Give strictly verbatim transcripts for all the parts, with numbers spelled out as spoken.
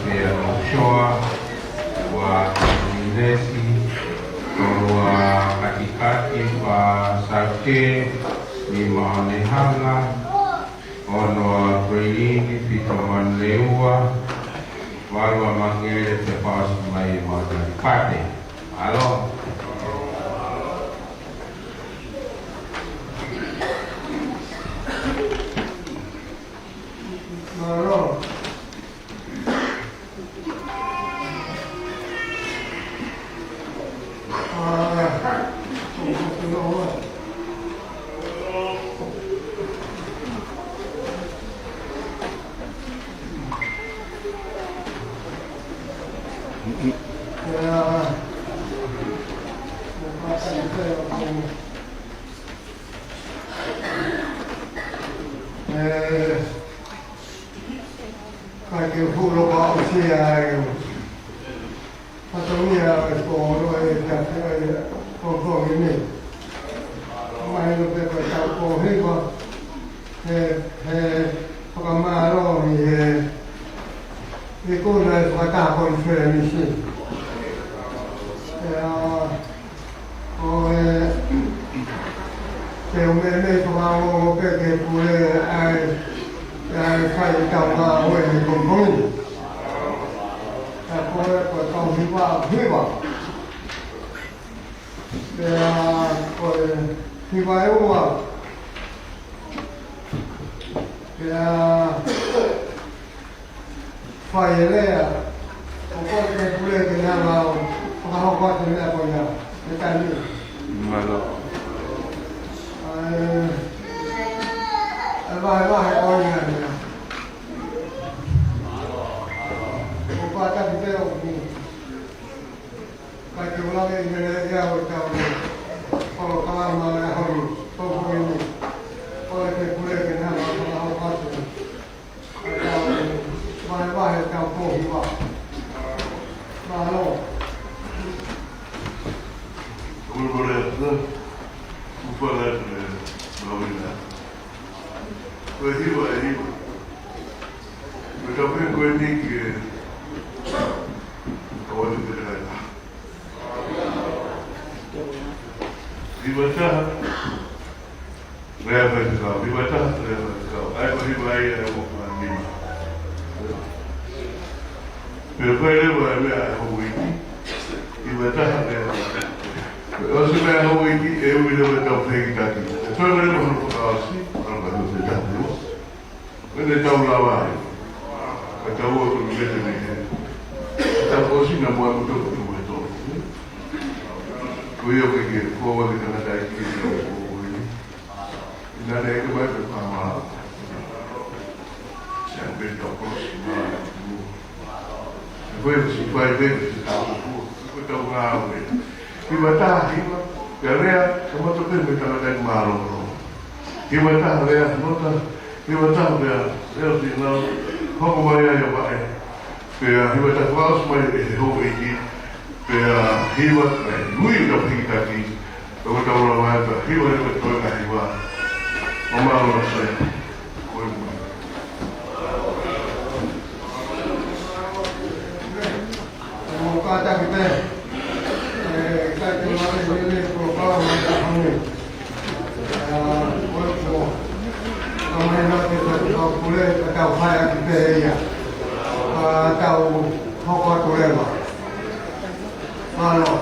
Pea Moksoa, ua Minesi, tolu ʻa Katikati, fā Saute, nima Onehanga, ono ʻa Kuilini, fitu Manurewa, valu ʻa Mangele, pea fakaʻosi mai ʻa Maʻutani Pate. Mālō. Mālō. Ka ke fulo ka ʻosi ai. Fatongia e kolo e tafe ai kongkongi ni. Mahino pē ko e tau ko hiva. He, he fakamālō ʻi he ikuna e fakataha konifelenisi. ʻIa, ko e, te u meimei fakaongo pē ke pule ai, ai fai tau ngāue he kongkongi. ʻIa, ko e, ko e kau hiva, hiva. ʻIa, ko e hiva ʻe ua. ʻIa, fai e lea, ʻoku ʻikai ke pule ke ne hanga ʻo fakahoko atu e meʻa ko ia, ʻe tani. Mālō. ʻAi, ʻe vahevahe ko ia e meʻa. ʻOku kātaki pē ʻoku ni. Ka te u lave ʻi he lea ʻa e ʻOtua, ʻo kalamu ʻa e ʻaho ni, ʻo ko eni, ʻoku ʻikai ke pule ke ne hanga ʻo fakahoko atu. Vahevahe ʻetau kau hiva. Mālō. Ko e mole atu, ʻoku fala atu e mauina. Ko e hiva, e hiva. Ko e tau pē ko eni ke kau atu ke takai taha. Hiva taha, lea faifekau. Hiva taha, lea faifekau. ʻAi ko hiva ai, ʻai ʻo ka nima. Pea fai leva e meʻa ʻa e houʻeiki. Hiva taha, lea faifekau. Pea ʻosi meʻa houʻeiki, ʻe ui leva e tau fehikitaki. ʻE toe leva hono fakaʻosi, ʻa e tau fehikitaki. Mene tau lava ai. Ka tau o tonu mete mete. Ka tau ʻosi na mua ko toko toko e toko. Ko ia ke ke, ko ua ke tangata i ke ke o ko ue. Ina ne ke mai ke pama. Sa ke tau ʻosi ma. Ko ia ke si fai ke si tau ko. Ko tau ngāue. Hiva taha hiva, pea lea, ka mata pē me tangata i mālōlō. Hiva taha lea, nota, hiva taha pea, lea o tinau, hoko mai ai ʻa vaʻe. Pea hiva taha fakaʻosi mai ʻe he houʻeiki, pea hiva, ʻe, ui ʻo tau fehikitaki, pea ʻo tau lava ai, pea hiva leva ʻe toe ngaahi hiva. Mālō ʻaupito. Ko e mui. Mo kātaki pē, ʻe, kātaki pē lele ko kau mai ka hone. ʻA, ko e ko. Ka mai nā ke tau kau pule, ka tau fai ʻaki pē ia. Ka tau hoko atu leva. Mālō.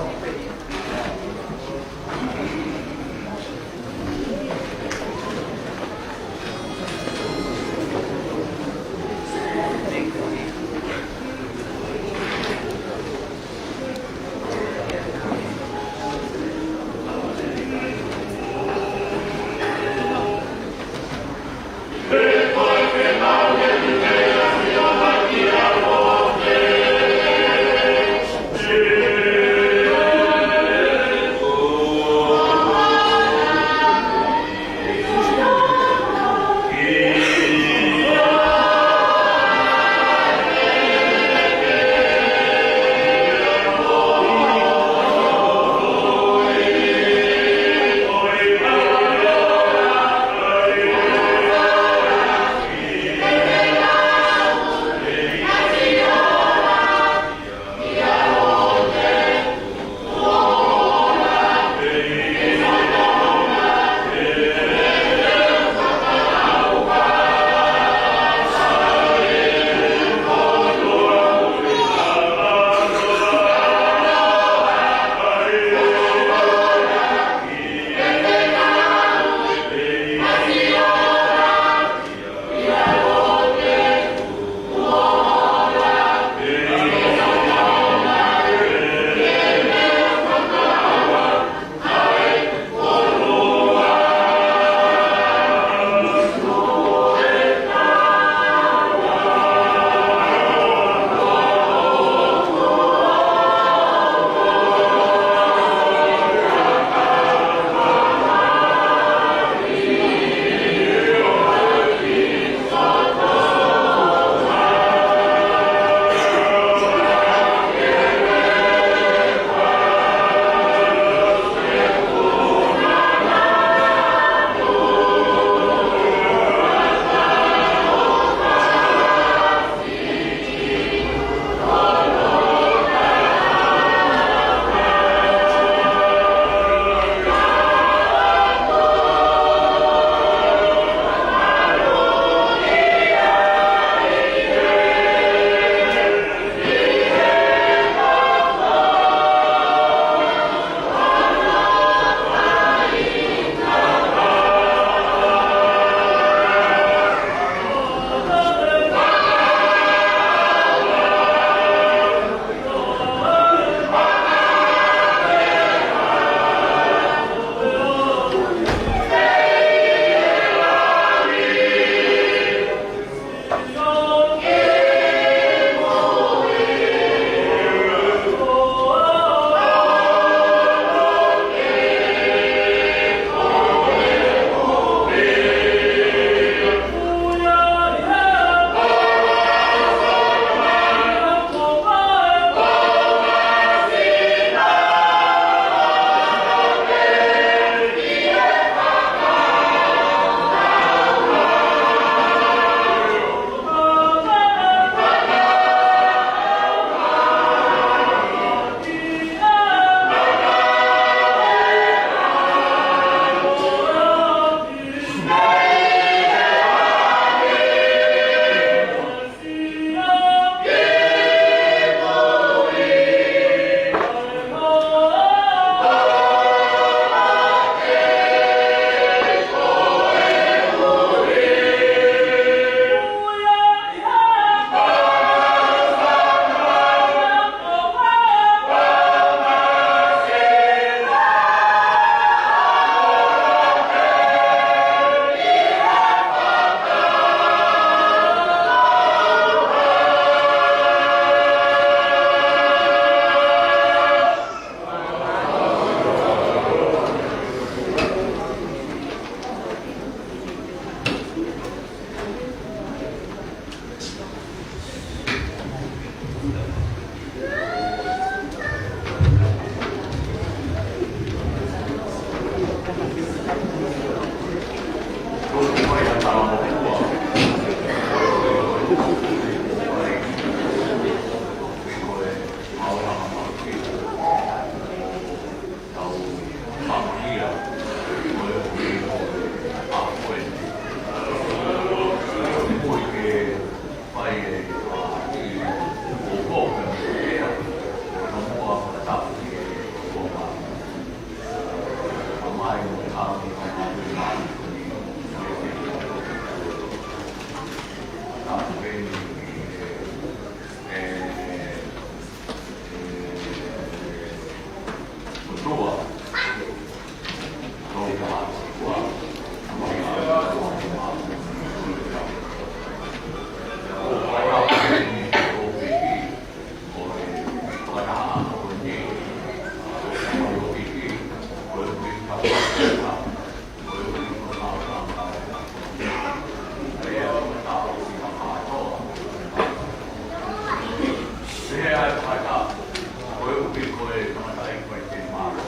Ko e tangataʻeiki ko e te mālō.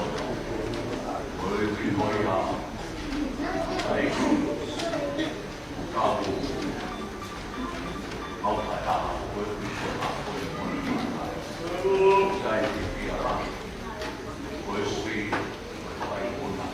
Ko e ui ko ia, ai, kau mau kata, ko e ui ko ia, ko e ui ko ia. Sai te pia la. Ko e ui, ko e fai ko na.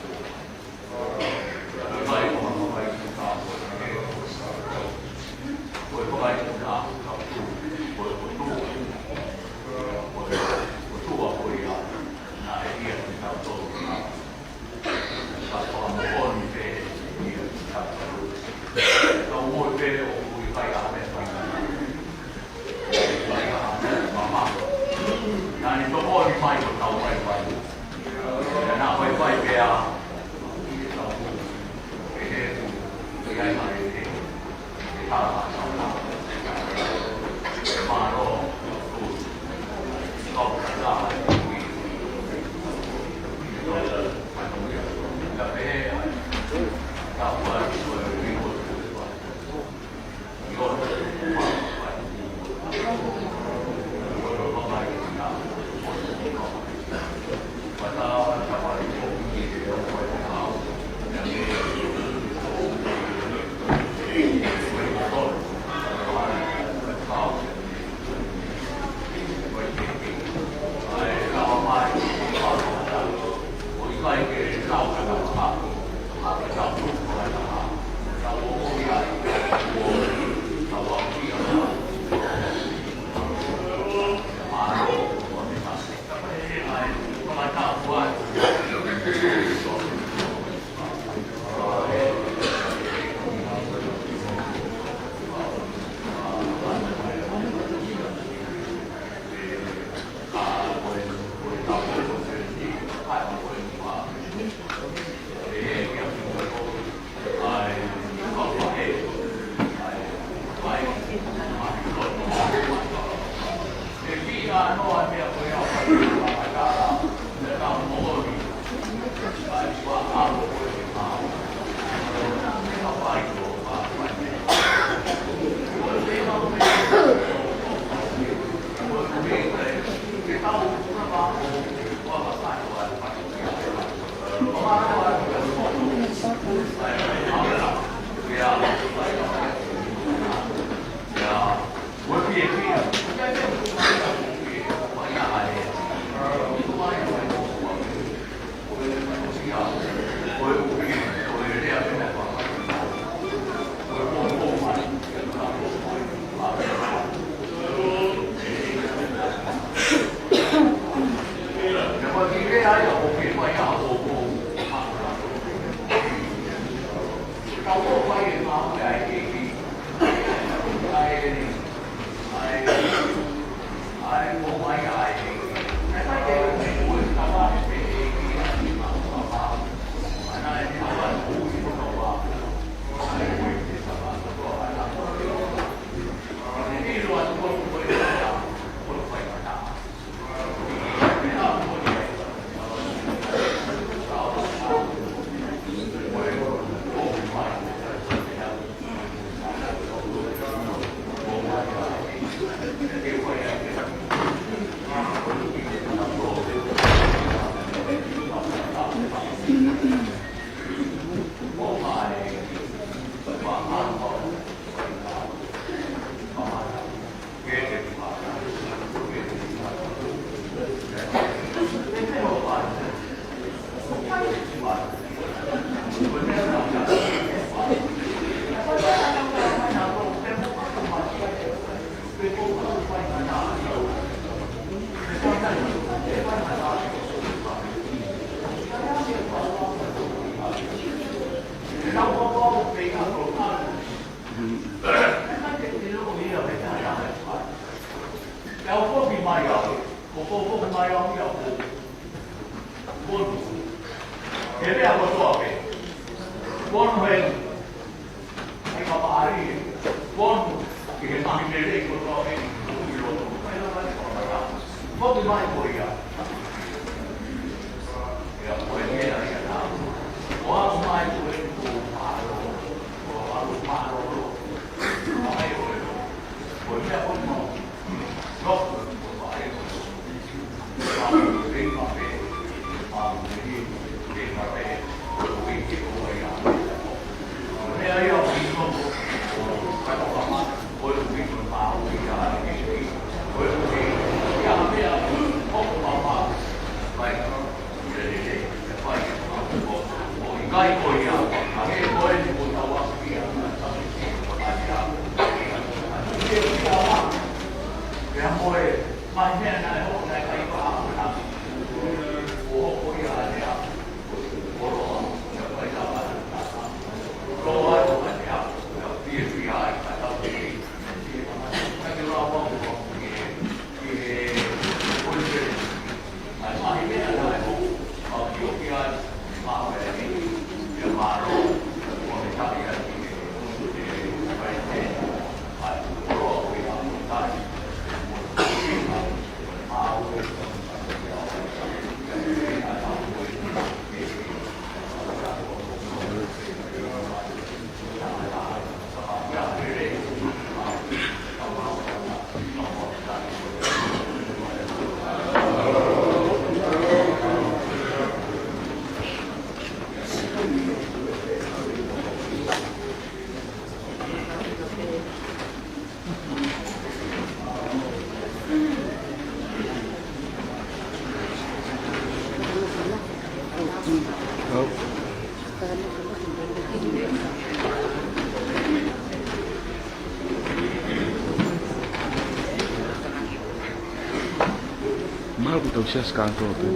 Mālō ʻetau siasi kātoa pē.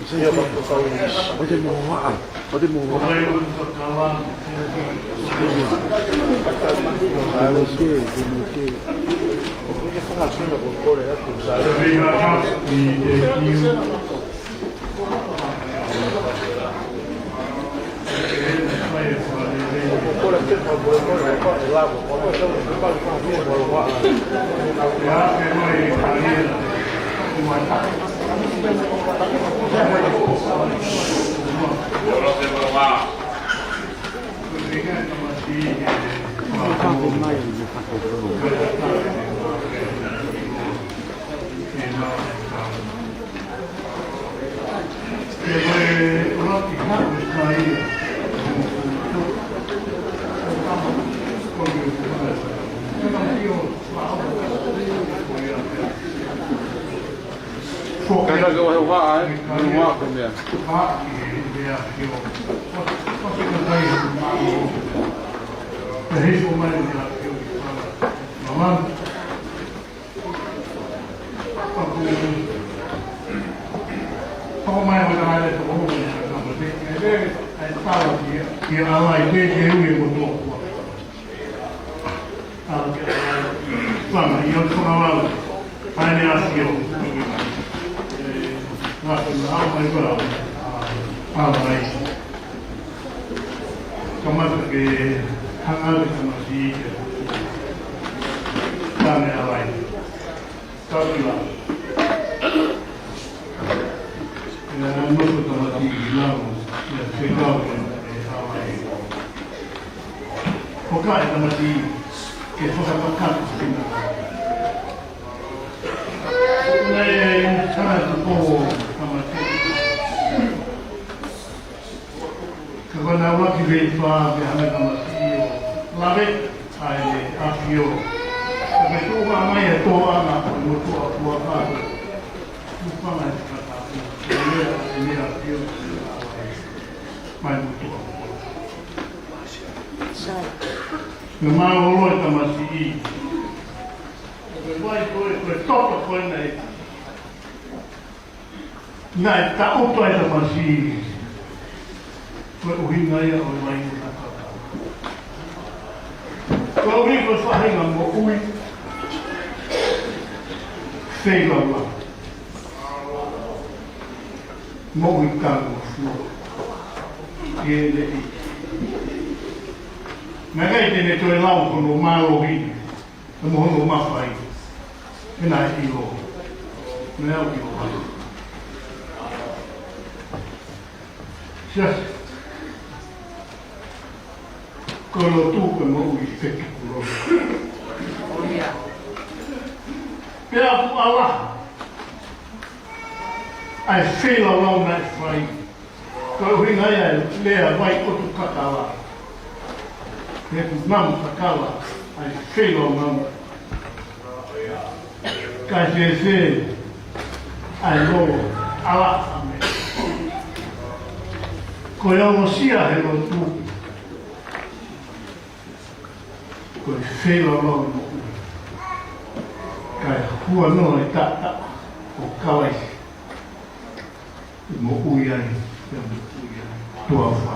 ʻO te mou vaʻa, ʻo te mou vaʻa. ʻAlu ke, kumu ke. Kātaki ʻo he vaʻa, ē? He vaʻa ko e meʻa. Pea ko e, pea ko e meʻa ʻoku tala ʻe he toko ulo ʻi he toko ulo, ʻe lele ʻa e tala ki, ki ʻAlai, ke ke ui e motuʻa kuo. Tala ki ʻAlai, fanga, ʻi ʻOtu Fanga Valu, ʻa ʻEne ʻAfio. ʻE, ngā kona au mai kua, ʻa, ʻAlai. Kamata ke hanga ʻe he tamasiʻi ke tane ʻAlai. Tau ki lalo. ʻE, nofo tamasiʻi ki lalo, ʻe fekau ke ʻAlai. ʻOka e tamasiʻi ke fakapakata kina. ʻE, hanga ʻe he toko ulo tamasiʻi. Ka ko ʻena ʻuluaki veifā ke hanga ʻe he tamasiʻi ʻo lave ʻa ʻEne ʻAfio. Ka ke tuʻu mai e tōʻanga ʻo e motuʻa kuo kato. Tufanga e fakatapu. Ke lea ʻa ʻEne ʻAfio mai motuʻa kuo. Sai. Ke mālōlō e tamasiʻi. Ko e vai ko ē, ko e toto ko ē naʻe naʻe taʻutu ai e tamasiʻi. Ko e ʻuhinga ia ʻo e vai ʻo e kakapa. Ko e ʻuhi ko e faʻahinga moʻui feilaulau. Moʻui tangofua. Ke leʻi. Naʻe ʻikai te ne toe lau hono mālohi. Ka mo hono mafai, ʻe naʻe ʻilo. Naʻe au ʻilo ai. Siasi. Ko e lotu ko e moʻui fekikuloa. Pea ʻoku ala ʻa e feilaulau naʻe fai. Ko e ʻuhinga ia e lea vai ʻotu kakala. He ʻoku namu kakala ʻa e feilaulau. Kae fēfē ʻa e lolo ʻa e ʻAlamā. Ko e ongosia he lotu. Ko e feilaulau moʻui. Kae huanoa e taʻataʻa ʻo Kalaisi. Moʻui ai, moʻui ai. Tuʻa ʻofa.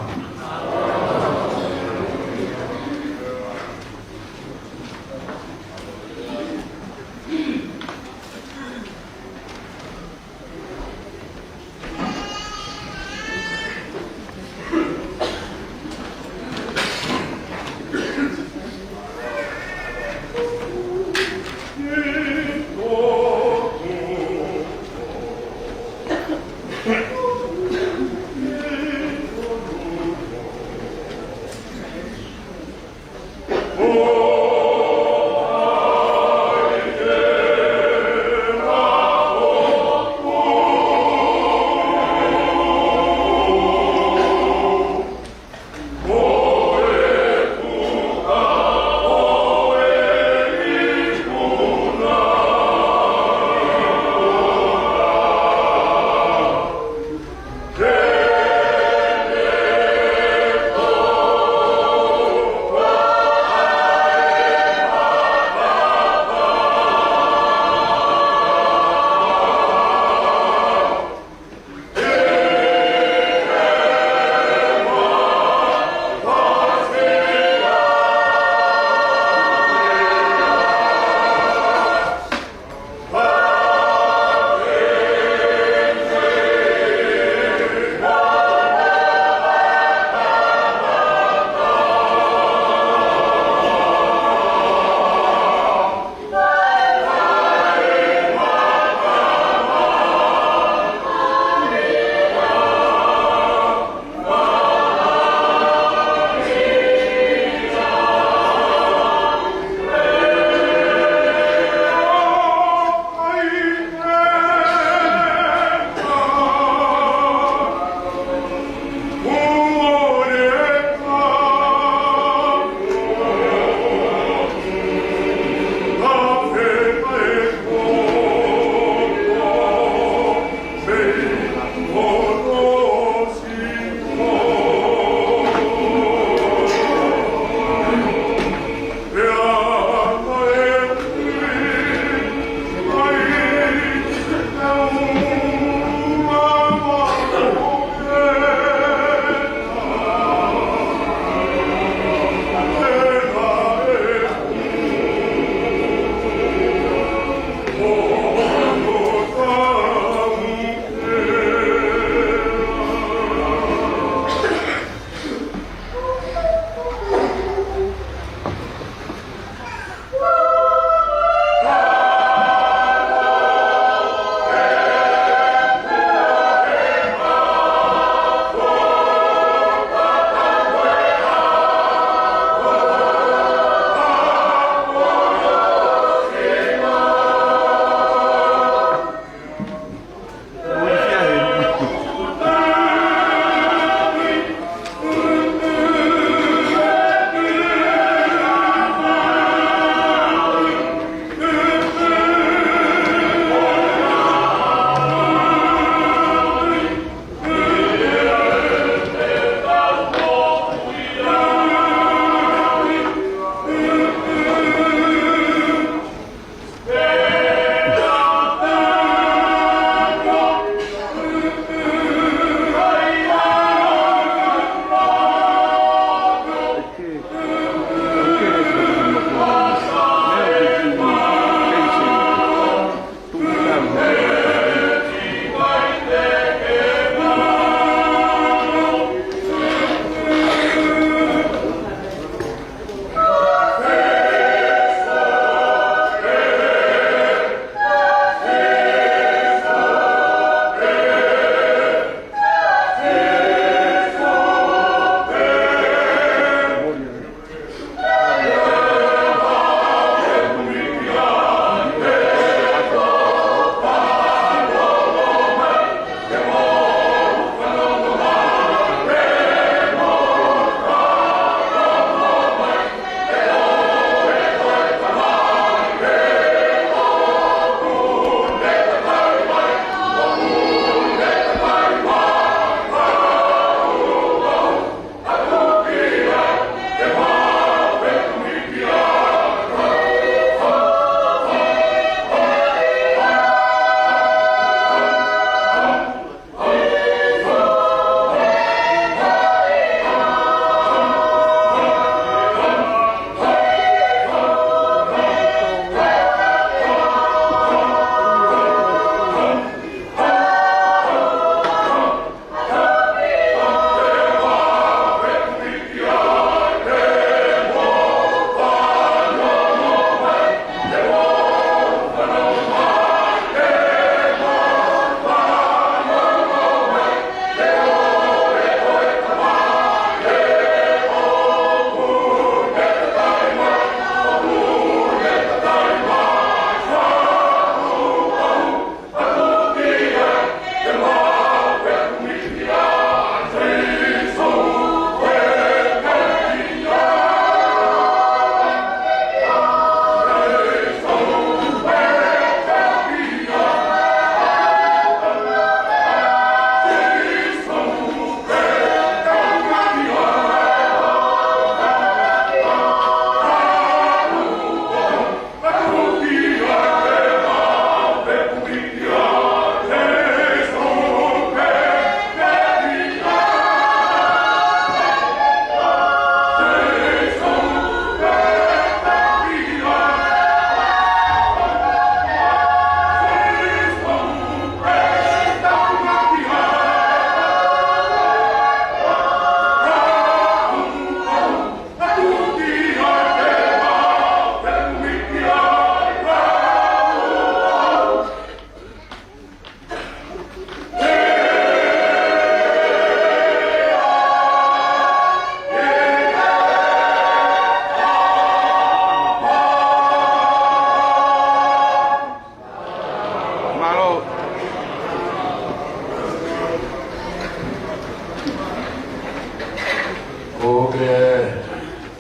ʻOku ke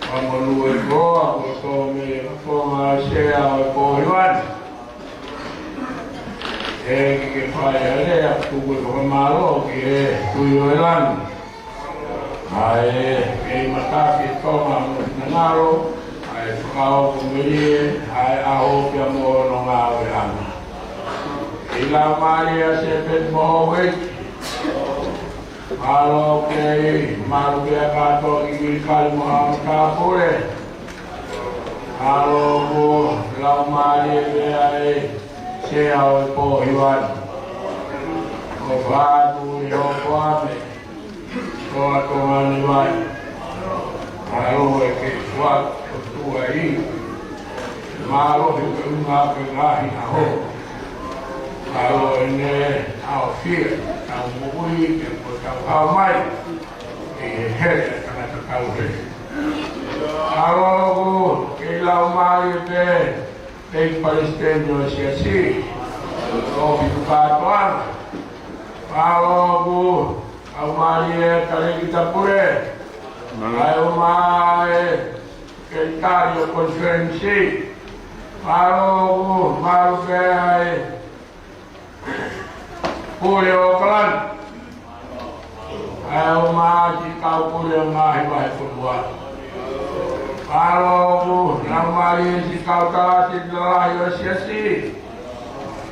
fakamonūʻia koe, ko e tō mei he katonga ʻo e Sea ʻo e Pōhiva ni. ʻEiki, ke fai ha lea tuku e fakamālō ki he Tuʻi ʻo e langi. ʻA e kei mataki e Tonga mo e finangalo, ʻa e fakaʻofoʻofa melie, ʻa e ʻaho pea mo hono ngāueʻanga. ʻI he laumālie ʻa Sēpeni mo Houʻeiki, mālō kei, mālō pea kātoa ki Kilikali mo haʻa matāpule. Mālō ʻoku laumālie pē ʻa e Sea ʻo e Pōhiva ni. ʻOfa atu ʻi hoʻo foaki mai, ko e Tonga ni mai. Mālō e kei foaki ʻOtua ʻi. Mālō he ʻuhinga ko e ngaahi ʻaho. Mālō ʻene ʻaofia ʻetau moʻui, ke ko ʻetau haʻu mai ʻi he hele ʻa e tangata tauhi. Mālō ʻoku kei laumālie pē, ʻEiki Palesiteni ʻo e Siasi, ʻo fitu kātoanga. Mālō ʻoku laumālie Talēkita Pule, ʻa e ʻumaʻā e Sekelitali ʻo e Konifelenisi. Mālō ʻoku, mālō pē ʻa e Pule ʻo ʻOkalani, ʻa e ʻumaʻā siʻi kau pule ʻo e ngaahi vahefonua. Mālō ʻoku laumālie siʻi kau tala siʻi lalahi ʻo e Siasi.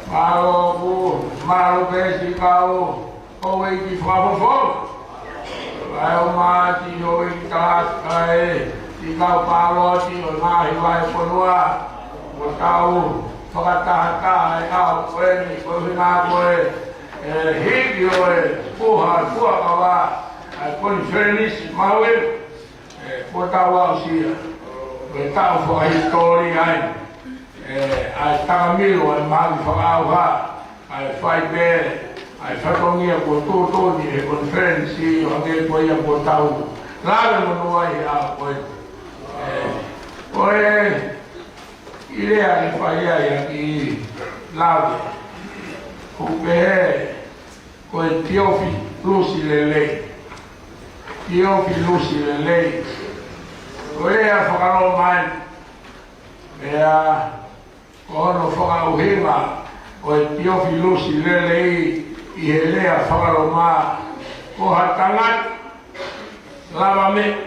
Mālō ʻoku, mālō pē siʻi kau houʻeiki fakafofonga, ʻa e ʻumaʻā siʻi houʻeiki tala siʻi kau pāloti ʻo e ngaahi vahefonua. Kuo tau fakatahataha ʻi he ʻaho ko eni, ko e ʻuhinga ko e, e hiki ʻo e puha fuakava ʻa e Konifelenisi Mahuʻinga, ē, kuo tau aʻusia. Ko e taʻu fakahisitōlia eni, ē, ʻa e takamilo ʻa e maʻu fakaʻauha, ʻa e fai pē ʻa e fatongia kuo tuʻutuʻuni ʻe he Konifelenisi, ʻo hangē ko ia kuo tau lave monū ai he ʻaho ko eni. Ē, ko e kiʻi lea ke fai ai ʻa e kiʻi lave, ʻoku pehē, ko e Tiofilusi Lelei. Tiofilusi Lelei. Ko e lea faka-Loma eni. Pea ko hono fakaʻuhinga ʻo e Tiofilusi Lelei ʻi he lea faka-Loma, ko ha tangata lavameʻa,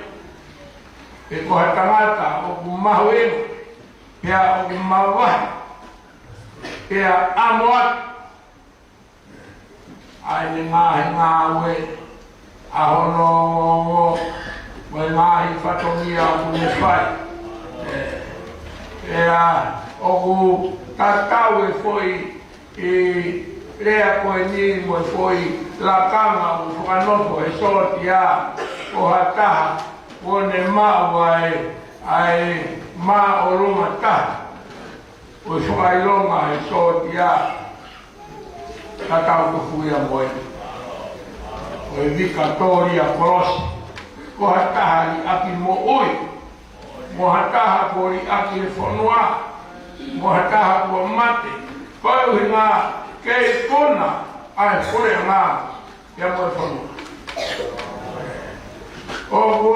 pe ko ha tangata ʻoku mahuʻinga, pea ʻoku mavahe, pea ʻamoaki ʻa ʻene ngaahi ngāue, ʻa hono ongoongo, mo e ngaahi fatongia ʻoku ne fai. Ē, pea ʻoku tatau e foʻi lea ko eni mo e foʻi lakanga ʻoku fakanofo he sōtia, ko ha taha kuo ne maʻu ʻa e, ʻa e māʻolunga taha ʻo e fakaʻilonga he sōtia. Tatau tofu ia mo e, ko e Vikatōlia Kolosi. Ko ha taha liʻaki moʻui, mo ha taha kuo liʻaki e fonua, mo ha taha kuo mate, ko e ʻuhinga ke ikuna ʻa e puleʻanga ia mo e fonua. ʻOku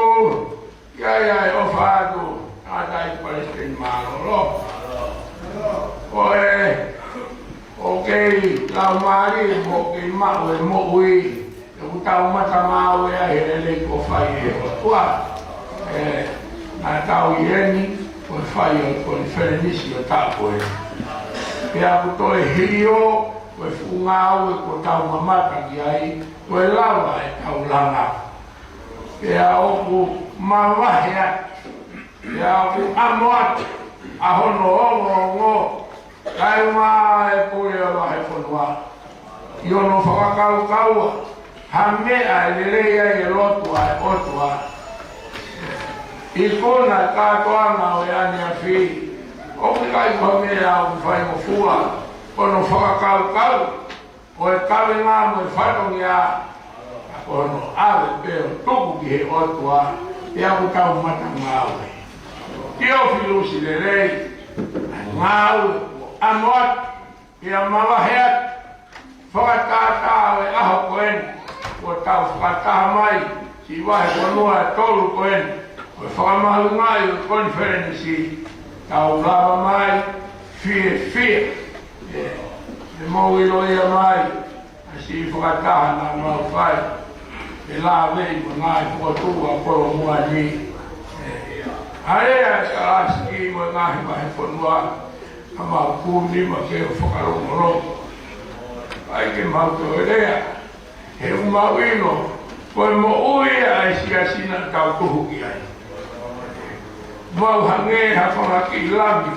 ʻi ai ʻa e ʻofa atu ʻa e Palesiteni mālōlō. Ko e, ʻoku kei laumālie mo kei maʻu e moʻui, ʻoku tau matamāue ai he lelei kuo fai ʻe he ʻOtua. Ē, naʻa tau ʻi heni, ko e fai ʻo e Konifelenisi ʻo e taʻu ko ē. Pea ʻoku toe hili ʻo, ko e fuʻu ngāue kuo tau mamata ki ai, ko e lava ʻetau langa. Pea ʻoku mavahe atu, pea ʻoku ʻamoaki ʻa hono ongoongo, kae ʻumaʻā e pule ʻo e vahefonua, ʻi hono fakakaukauʻi ha meʻa ʻe lelei ai e lotu ʻa e ʻOtua. Ikuna e kātoanga ʻo e ʻaneafi, ʻoku ʻikai ko ha meʻa ʻoku faingofua hono fakakaukau ʻo e kavenga mo e fatongia, ka ko hono ʻave pē ʻo tuku ki he ʻOtua, pea ʻoku tau matamāue. Tiofilusi Lelei, ʻa e ngāue kuo ʻamoaki, pea mavahe atu, fakatātā ʻo e ʻaho ko eni, kuo tau fakataha mai, Siʻi vahefonua ʻe tolu ko eni, ko e fakamahuʻingaʻi ʻo e konifelenisi, tau lava mai, fiefia. ʻE, ʻe mou ʻiloʻi mai, ʻa e siʻi fakataha naʻa mau fai, ʻe lave ʻi he ngaahi fokotuʻu ʻa Kolomuʻa ni. ʻE, ʻa e, ʻa e kalasi ki mo e ngaahi vahefonua, ka mau kumi ma ke fakalongolongo. ʻAi ke mau toe lea, he ʻoku mau ʻilo, ko e moʻui ʻa e siasi naʻa tau tuhu ki ai. Mau hangē ha fanga kiʻi lami,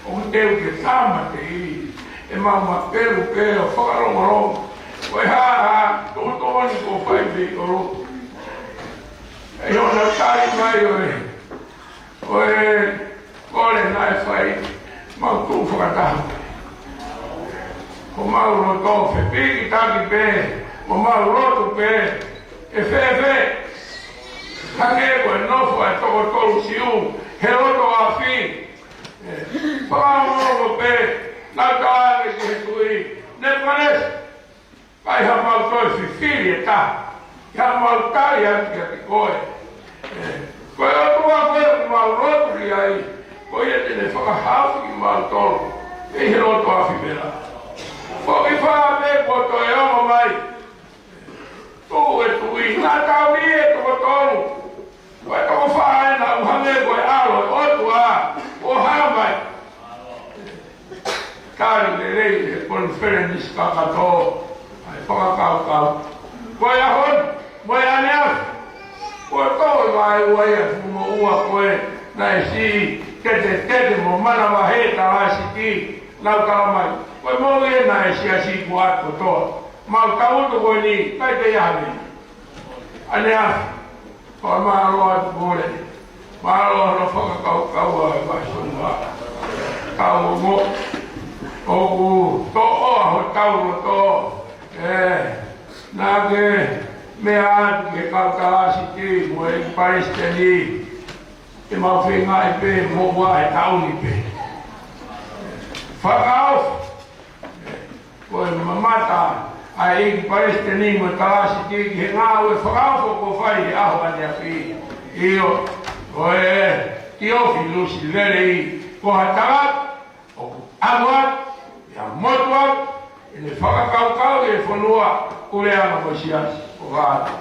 ʻoku teu ke tāmateʻi, ʻe mau mapelu pē ʻo fakalongolongo. Ko e hā, hā, tōtōni ko fai pē ʻi ʻolunga. ʻE ʻi hono tali mai ʻo e, ʻo e kole naʻe fai, mau tuʻu fakataha. Ko mau loto fepikitaki pē, ko mau loto pē, ʻe fēfē. Hangē ko e nofo ʻa e toko tolu Siu, he loto afi. ʻE, fakaongo pē, naʻa tau ʻave ki he tuʻi, Nepukanesa. Kai ha mau toe fifili ʻe taha, ʻi ha mau tali atu kiate koe. ʻE, ko e ʻOtua ko ē ʻoku mau lotu ki ai, ko ia te ne fakahaofi kimautolu, ʻi he loto afi pē. Ko e kiʻi fā pē kuo toe ongo mai. Tuʻu e tuʻi, naʻa tau ʻi he toko tolu. Ko e toko fā ena ʻoku hangē ko e ʻAlo ʻo e ʻOtua, ʻo hā mai. Tali lelei ʻe he konifelenisi kakato ʻa e fakakaukau. Ko e ʻaho ni, mo e ʻaneafi, kuo tō e vaeua ia ʻa e fuʻu moʻua ko ē naʻe siʻi tetetete mo manavahē ʻa Talāsiti, nau tala mai, ko e moʻui ē naʻe siasi kuo ʻatu kotoa. Mau tangutu ko eni, kai te ia hane. ʻAneafi, fakamālō atu Kole. Mālō hono fakakaukau ʻa e vahefonua. Tau ongo. ʻOku toʻo ʻa hotau loto. ʻE, naʻa ke meʻa atu ki he kau Talāsiti mo e palesiteni. ʻE mau feingaʻi pē mo ua he taʻu ni pē. Fakaofo. Ko e mamata ʻa e ʻEiki Palesiteni mo e Talāsiti ki he ngāue fakaofo kuo fai he ʻaho ʻaneafi. ʻIo, ko e Tiofilusi lelei, ko ha tangata ʻoku ʻalu atu, ʻi ha motu atu, ʻene fakakaukau ʻi he fonua, Puleʻanga mo e siasi, ʻofa atu.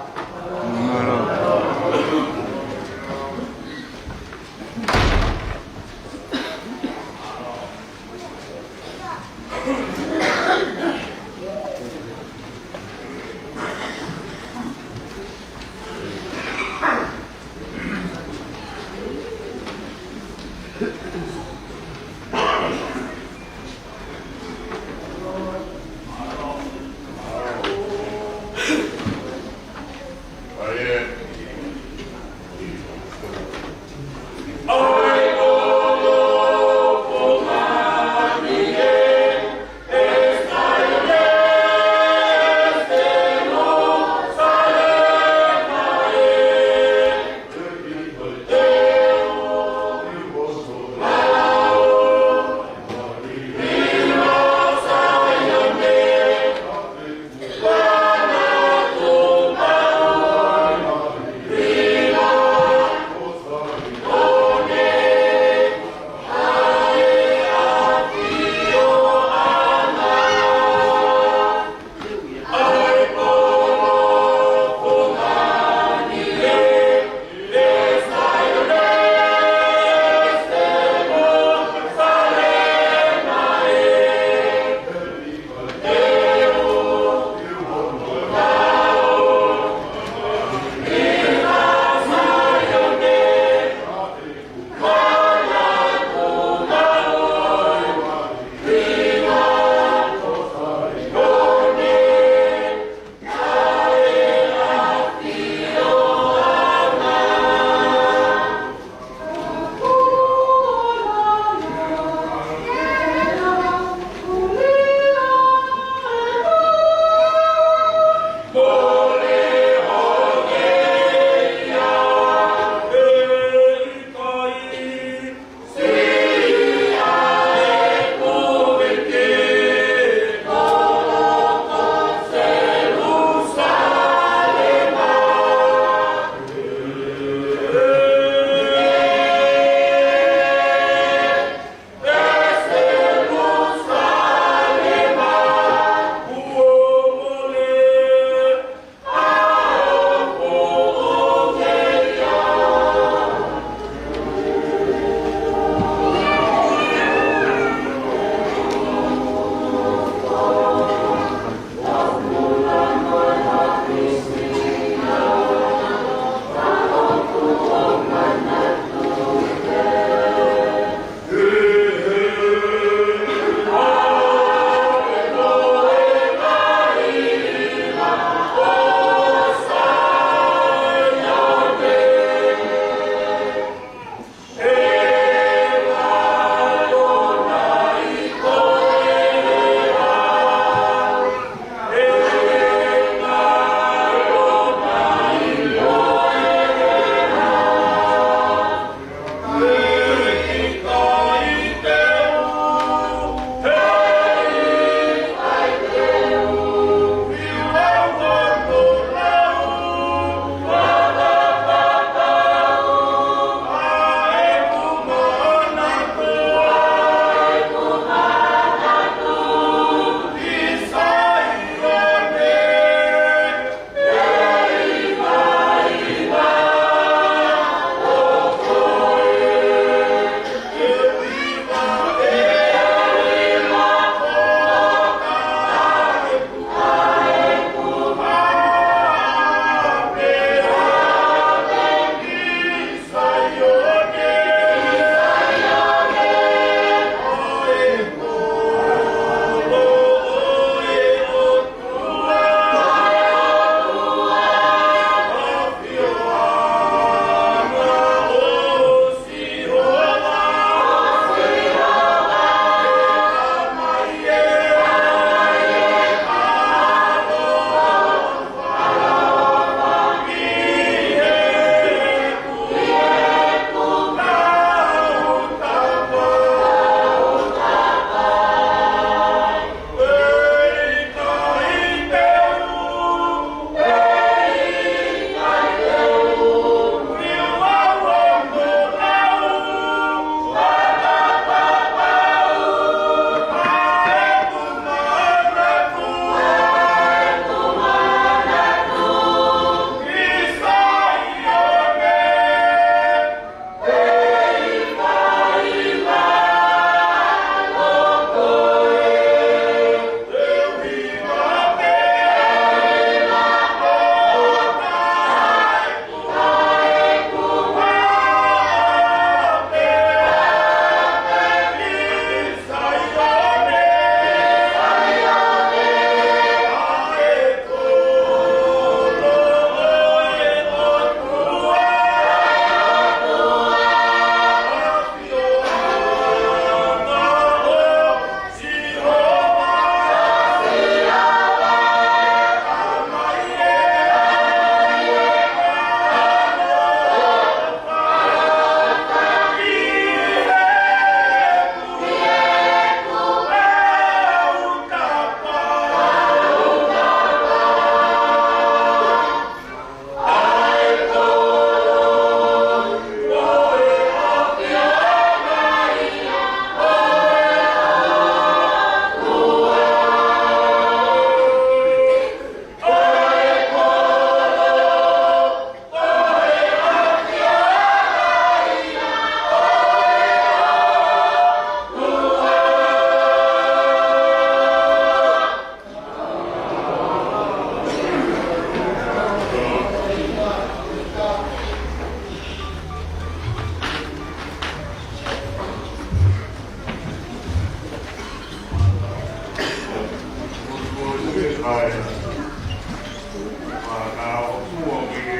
Naʻa ʻoku ʻi he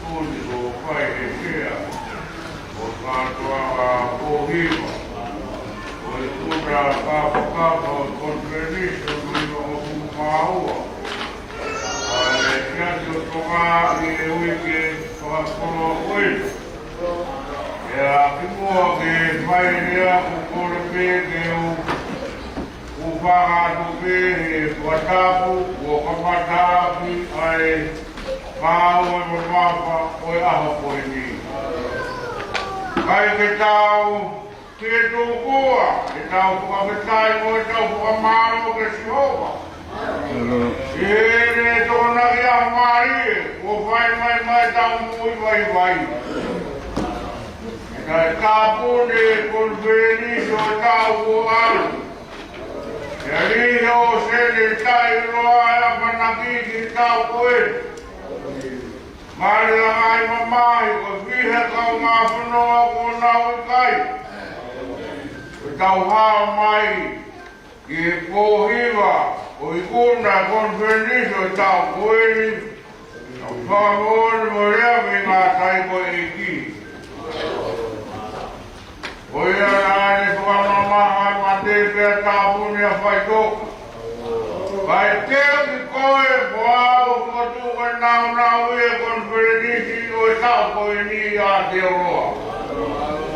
tuʻutuʻuni kuo fai ʻe he sea ʻo e kātoanga kuo hiva ʻo e ʻū fakakaukau ʻo e konifelenisi ʻo e ʻaho ni ʻoku maua ʻa e Siasi ʻo Tonga ʻi he uike fakakoloa ko eni. ʻIa, kimuʻa ke fai e lea, ʻoku ou kole pē ke u ʻoku fakaʻatu pē he fakatapu kuo kamata ʻaki ʻa e ngāue mamafa ʻo e ʻaho ko eni. Kae ke tau pē tokua, ke tau fakafetaʻi mo e tau fakamālō kia Sihova. ʻI heʻene tokonaki ʻa mālie, kuo fai mai mai tau moʻui vaivai. Naʻe tāpuni e konifelenisi ʻo e taʻu kuo ʻalu. ʻIa, ʻi he ʻosi eni, taʻeʻiloa e ʻamanaki ki he taʻu ko ē. Mālie ʻa e ngaahi mamahi, ko e fiha e kaungāfonua kuo nau ʻikai. Ko e tau hao mai ki he pō hiva ʻo e ikuna konifelenisi ʻo e taʻu ko eni, ʻoku fakamoʻoni mo e lea mei he ngaahi tai ko e ʻEiki. Ko ia naʻa ne fakamamaha mate pea tāpuni ʻa e faʻitoka. Kae teu ki koe mo au ʻoku tuku e nāunau ʻi he konifelenisi ʻo e taʻu ko eni ʻa Aotearoa.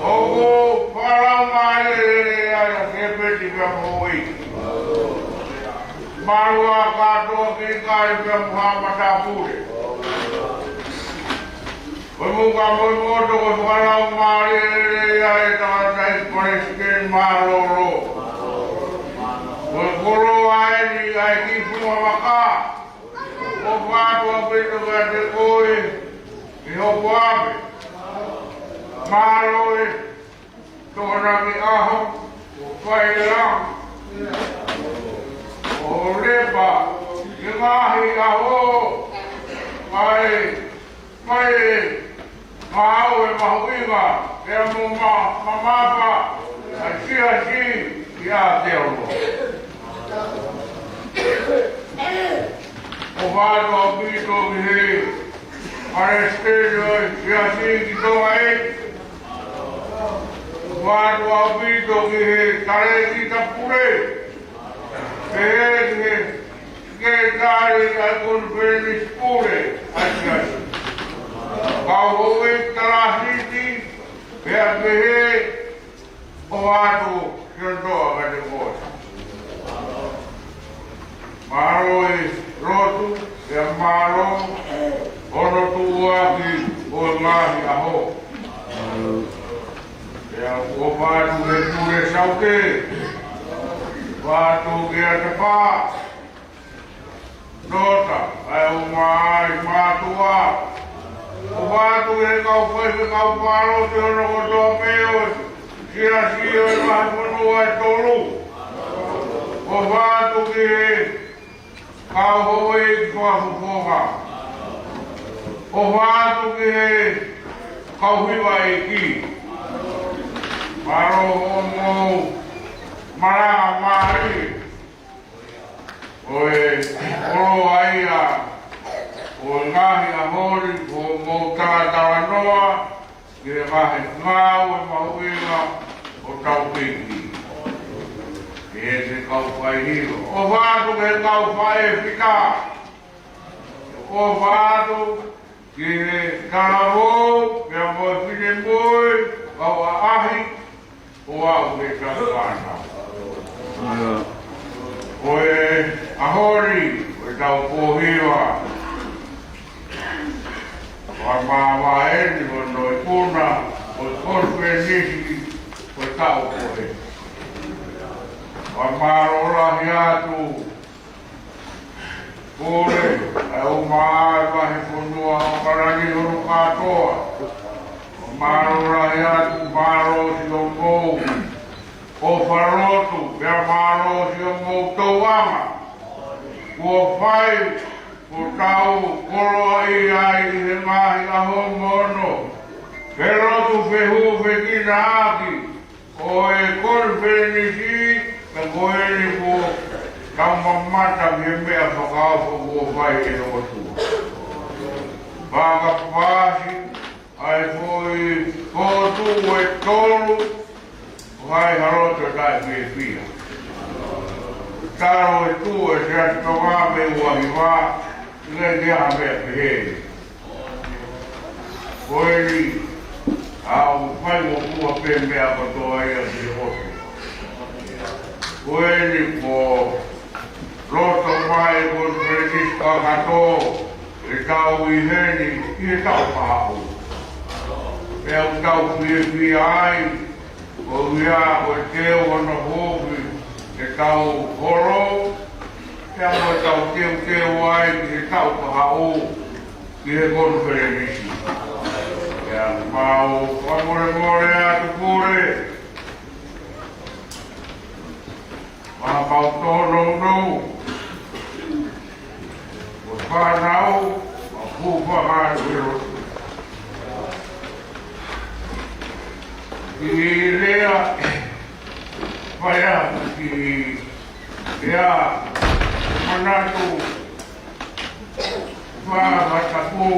ʻOku fakalaumālie lelei ai ʻa Sēpeti pea mo e ʻEiki. Mālō ʻa kātoa kei kali pea mo ha matāpule. Ko e muka mo e moto ko e fakalaumālie lelei ʻa e tangataʻeiki palesiteni mālōlō. Ko e koloa eni ʻa e kiʻi funga maka. ʻOfa atu ʻaupito kiate koe, ʻi hoʻo ʻave. Mālō e tokonaki ʻaho, ʻo fai e langa, ʻo lepa, ʻi he ngaahi ʻaho, ʻa e, ʻa e, ngāue mahuʻinga, pea mo ma-, mamafa, ʻa e siasi ʻi Aotearoa. ʻOfa atu ʻaupito ki he palesiteni ʻo e siasi ki Tonga ē. ʻOfa atu ʻaupito ki he talēkita pule. Pehē ki he sekelitali ʻa e konifelenisi pule ʻa e siasi. Kau houʻeiki talāsiti, pea pehē ʻofa atu ki he toʻa kiate koe. Mālō e lotu, pea mālō hono tuʻuaki ʻo e ngaahi ʻaho. Pea ʻofa atu ki he pule Saute, ʻofa atu ki he Atapā, Nota, ʻa e ʻū ngaahi mātuʻa. ʻOfa atu ki he kau faifekau pāloti hono kotoa pē ʻo e siasi ʻo e ngaahi fonua ʻe tolu. ʻOfa atu ki he kau houʻeiki fakafofonga. ʻOfa atu ki he kau hiva ʻeiki. Mālō hoʻomou malanga mālie. Ko e koloa ia ʻo e ngaahi ʻaho ni, ko hoʻomou talatalanoa ki he ngaahi ngāue mahuʻinga ʻo hotau ʻEiki. Ki he kau faihia. ʻOfa atu ki he kau faifekau. ʻOfa atu ki he talavou, pea mo e finemui, kau ʻaʻahi, ʻo aʻu ki he tangata. Ko e ʻaho ni, ko e taʻu kuo hiva. Fakamāvae eni hono ikuna, ko e konifelenisi, ko e taʻu ko ē. Fakamālō lahi atu, Pule, ʻa e ʻū vahefonua ʻo ʻAokalani hono kātoa. Mālō lahi atu, mālō siʻomou ʻofa lotu, pea mālō siʻomou tauʻanga. Kuo fai, kuo tau koloaʻia ai ʻi he ngaahi ʻaho mo hono felotu fehūfekina ʻaki ʻo e konifelenisi, pea ko eni kuo Tau mamata ki he meʻa fakaofo kuo fai ʻe he ʻOtua. Fakapaasi ʻa e foʻi potu ʻe tolu, ʻo hai ha loto taʻefiefia. Talo ʻe tolu ʻe Siasi Tonga mei he uahiva, ʻikai ke ʻi ai ha meʻa pehē. Ko eni, ʻoku fai mo kua pē meʻa kotoa ia ki he ʻOtua. Ko eni kuo loto mai e konifelenisi kakato ʻetau ʻi heni ʻi he taʻu kahaʻu. Pea ʻoku tau fiefia ai, ko ia ko e teu hono huofi ʻetau holo, pea mo ʻetau teuteu ai ki he taʻu kahaʻu, ki he konifelenisi. Pea mau fakamolemole atu Pule, mau kau tōnounou, ʻo fānau, mau kū fakaʻalu ʻi loto. ʻI he lea, fai atu ki he lea, manatu, fakatapu,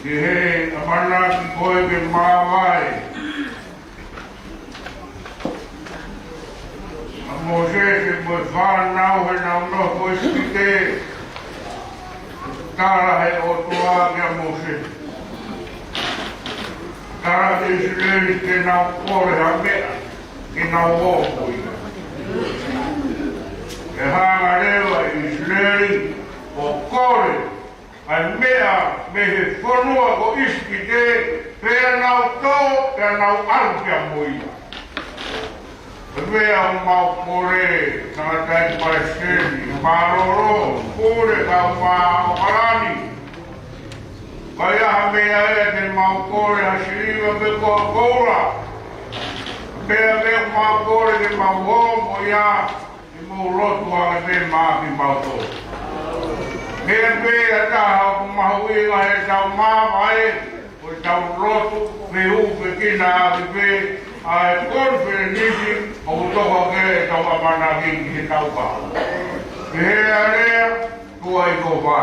ki he ʻamanaki ko ē ke māvae ʻa Mōsese mo e fānau heʻenau nofo ʻi ʻIsipite. Tala ʻe he ʻOtua kia Mōsese, tala ki ʻIsileli ke nau kole ha meʻa ke nau ō mo ia. ʻE hanga leva ʻe ʻIsileli ʻo kole ʻa e meʻa mei he fonua ko ʻIsipite, pea nau tō, pea nau ʻalu kia mo ia. Ko e meʻa ʻoku mau kole, tangataʻeiki palesiteni, mālōlō, Pule, kau mā ʻOkalani. Ka ʻi ai ha meʻa ia te mau kole, ha siliva pe ko ha koula. Meʻa pē ʻoku mau kole ke mau ō mo ia, ke mou lotu ange pē maʻa kimautolu. Meʻa pē ʻe taha ʻoku mahuʻinga heʻetau māvae, ko ʻetau lotu, fehuʻi pē kinautolu pē, ʻa e konifelenisi, ʻoku tokanga ki heʻetau ʻamanaki ki he taʻu kahaʻu. Pehē ʻa e lea, tuʻa ʻi Kovā.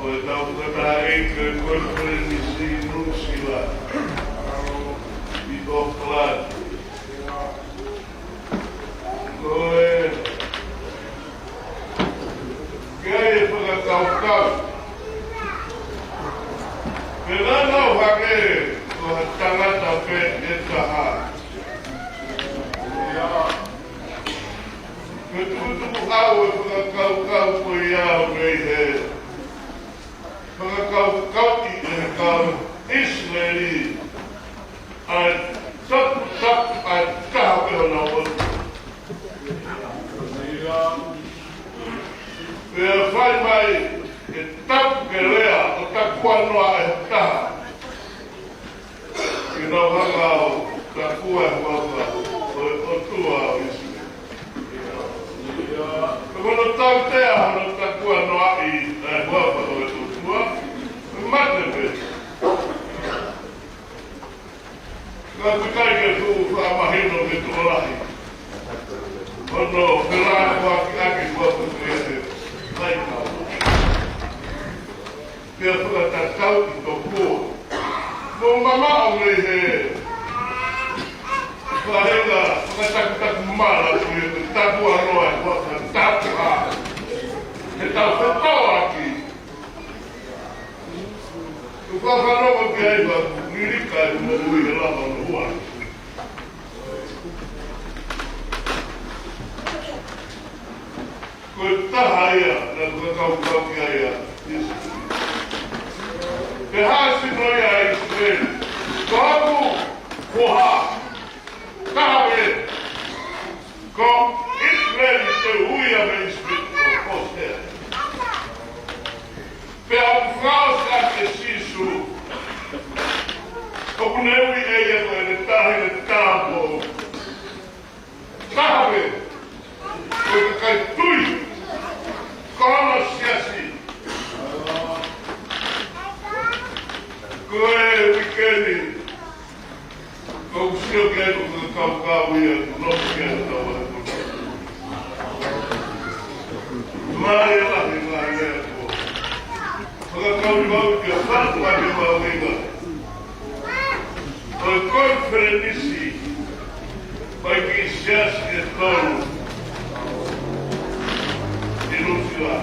Ko e tau fakataha ʻi he konifelenisi Nuʻu Sila ʻi Auckland. Ko e, ke ʻai e fakakaukau. Pea naʻa nau hake ko ha tangata pē ʻe taha. Pea tukutuku au e fakakaukau ko ia ʻo mei he fakakaukauʻi ʻe he kau ʻIsileli ʻa e taputapu ʻa e taha pē honau ʻOtua. Pea fai mai e tapu ke lea ʻo takua noa ʻe ha taha. Ke nau hanga ʻo takua e huafa ʻo e ʻOtua ʻo ʻIsileli. Ko hono tautea hono takua noaʻi e huafa ʻo e ʻOtua, mate pē. Ka ʻoku ʻikai ke fuʻu fakamahino ke tokolahi hono felāveʻi ʻaki e huafa ko ia he laikau. Pea fakatatau ʻi tokua. Mou mamaʻo mei he faʻahinga fakatakutaku mala ko ia ko e takua noa e huafa tapu ʻa. He tau fetauʻaki. Ko e fakafanongo ki ai ʻa Milika ʻi he moʻui he lava ʻo hua. Ko e taha ia naʻe fakakaukau ki ai ʻa ʻIsileli. Pea hā sino ia ʻa ʻIsileli. Ko hoku foha. Taha pē. Ko ʻIsileli te u ui ia mei ʻIsipite ʻo Hōsea. Pea ʻoku fakaʻosi ʻaki ʻe Sīsū. ʻOku ne ui ʻe ia ko e Taʻahine Tāupoʻou. Taha pē, ko e kakai tui, ko hono siasi. Ko e uike ni, ʻoku ou sio ki ai ko e kaukau ia, ʻoku nofo ki ai ʻa e tau ʻa e kona. Mālie lahi ngaahi lea ko. Fakakaukau ke fatu ʻa e mahuʻinga ʻo e konifelenisi ʻo e kiʻi siasi ʻe tolu ʻi Nuʻu Sila.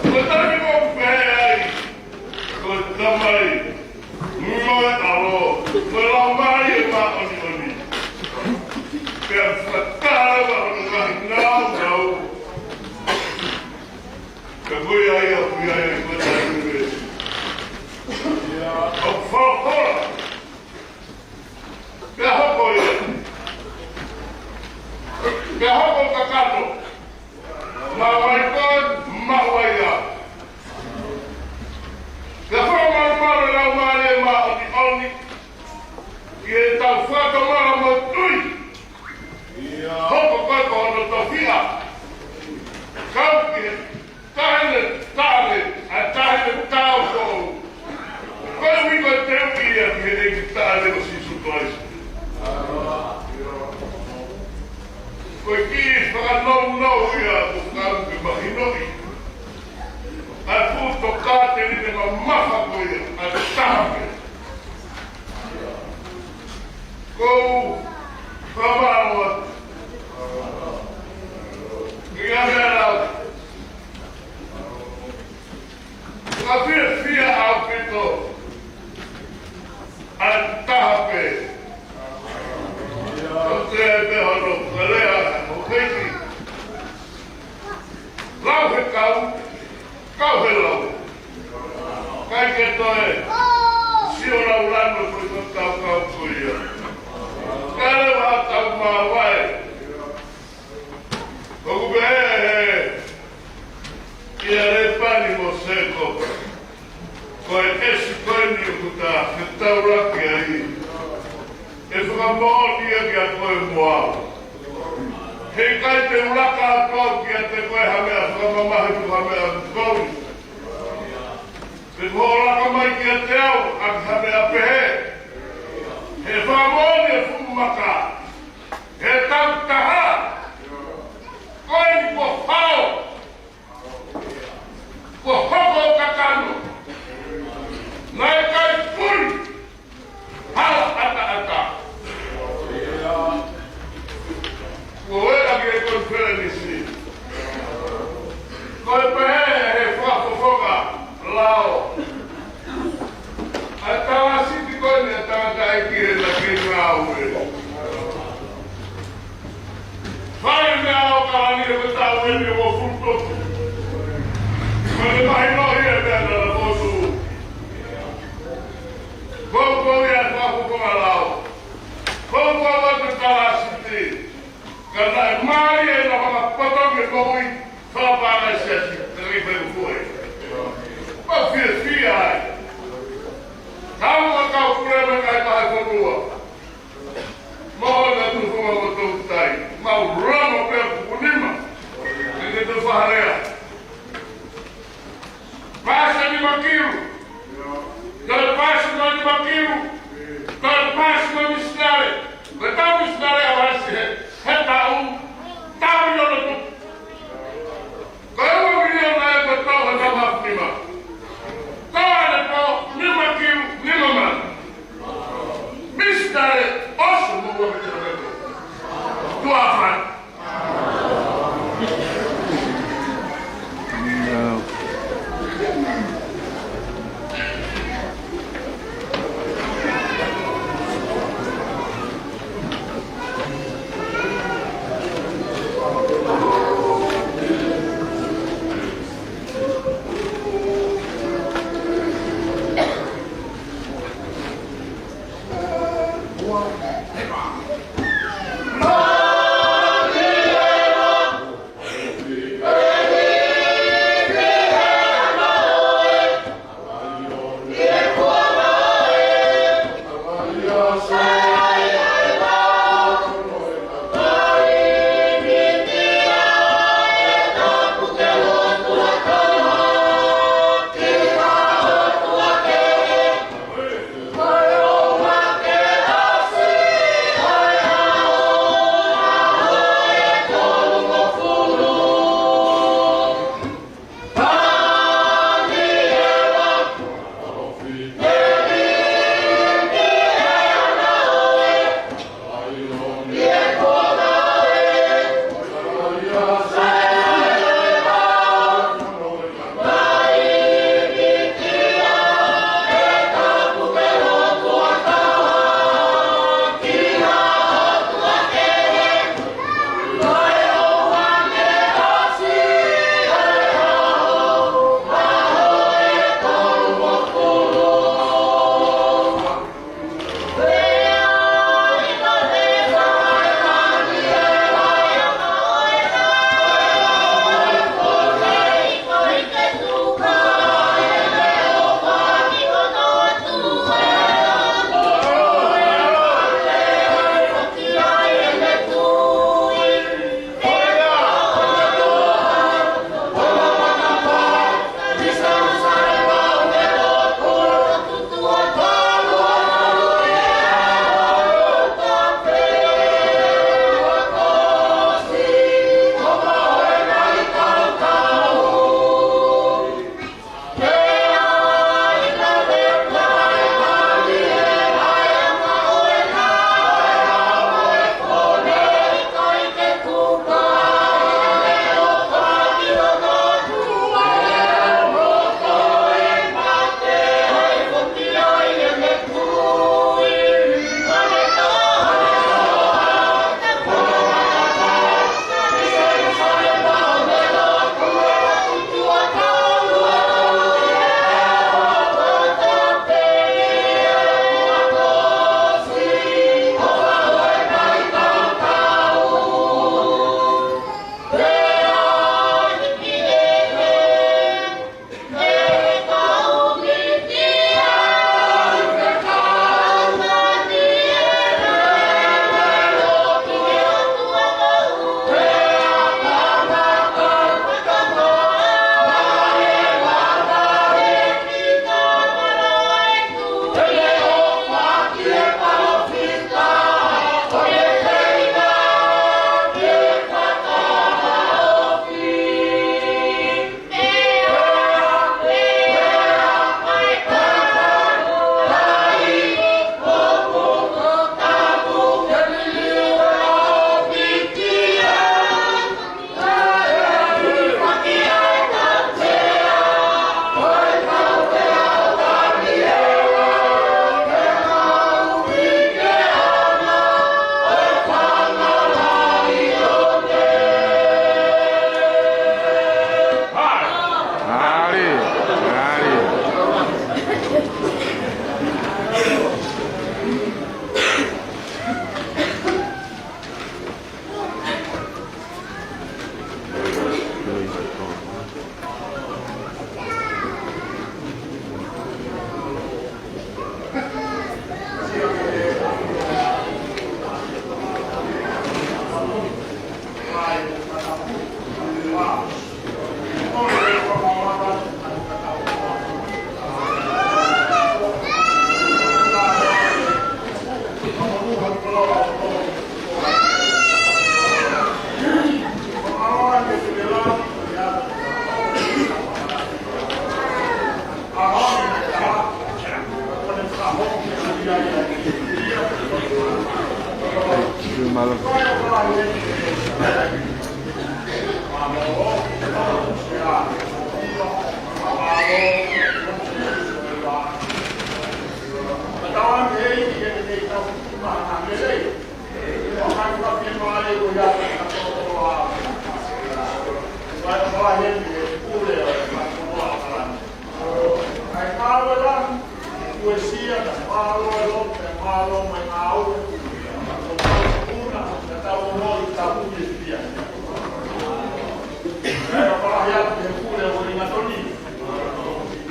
Ko e taimi ʻoku pehē ai, ko e Tamai, mo e ʻAlo, mo e Laumālie Māʻoniʻoni. Pea fakatala hono ngaahi naunau. Ka ko ia ia ʻoku ʻi ai ko e taimi ʻoku folofola. Pea hoko ia. Pea hoko kakano. Maʻu ai koe, maʻu ai au. Pea fakamalumalu e Laumālie Māʻoniʻoni. ʻI heʻetau fakatomala mo e tui. Hoko koe ko hono tofiʻa. Kau ki he Taʻahine Tāne, ʻa e Taʻahine Tāupoʻou. Ko e ui ko e teuʻi ia ki he ʻEiki Tāne ko Sīsū Kalaisi. Ko e kiʻi fakanounou ia ʻoku ou kau ke mahinoʻi. ʻA e fuʻu tokāteline mamafa ko ia, ʻa e taha pē. Ko u fakamālō atu. Kiʻi meʻa lau. Ka fiefia ʻaupito ʻa e taha pē. Ko e pē hono kalea ʻo e ʻEiki. Lau he kau, kau he lau. ʻIkai ke toe sio lau lanu ko e kau kau ko ia. Ka leva tau mavae. ʻOku pehē ʻe he ʻia Lēpani mo Sēkope. Ko e ʻesi ko eni ʻoku ta fetaulaki ai. ʻE fakamoʻoni ia kiate koe mo au. Heʻikai te u laka atu au kiate koe ha meʻa fakamamahi pe ha meʻa kovi. Pe ko hoʻo laka mai kiate au ʻaki ha meʻa pehē. He fakamoʻoni e fuʻu maka. He tau taha. Ko eni kuo fao. Kuo hoko Lao. ʻA e Tala Siti ko eni ʻa e tangataʻeiki ʻena kei ngāue. Fai meʻa ʻo kalani ʻi he taʻu ʻeni ʻe uofulu tolu. Ko e mahino ia ʻa e meʻa naʻa na fotu. Ko e, ko e ia ʻa e fakafofonga lao. Ko e, ko e ʻa e Tala Siti. Ka naʻe mālie ʻena fakapoto ke moʻui fakapālangi siasi, ka ʻi he fai ko ē. Mau fiefia ai. Kau ka kau pule me kai pahe fonua. Mau na tu fonga mo tau tai. Mau rama pea kuku nima. Ke ke te fahalea. Pasi ni makiu. Kau pasi ni makiu. Kau pasi ni misinale. Kau misinale ʻa Vasi he. He taʻu. Taʻu ni ono tu. Kau miliona e kau tau he taʻu hafnima. Kau ane po ni makiu ni mama. Misinale osu mo wa ke te. Tuafan.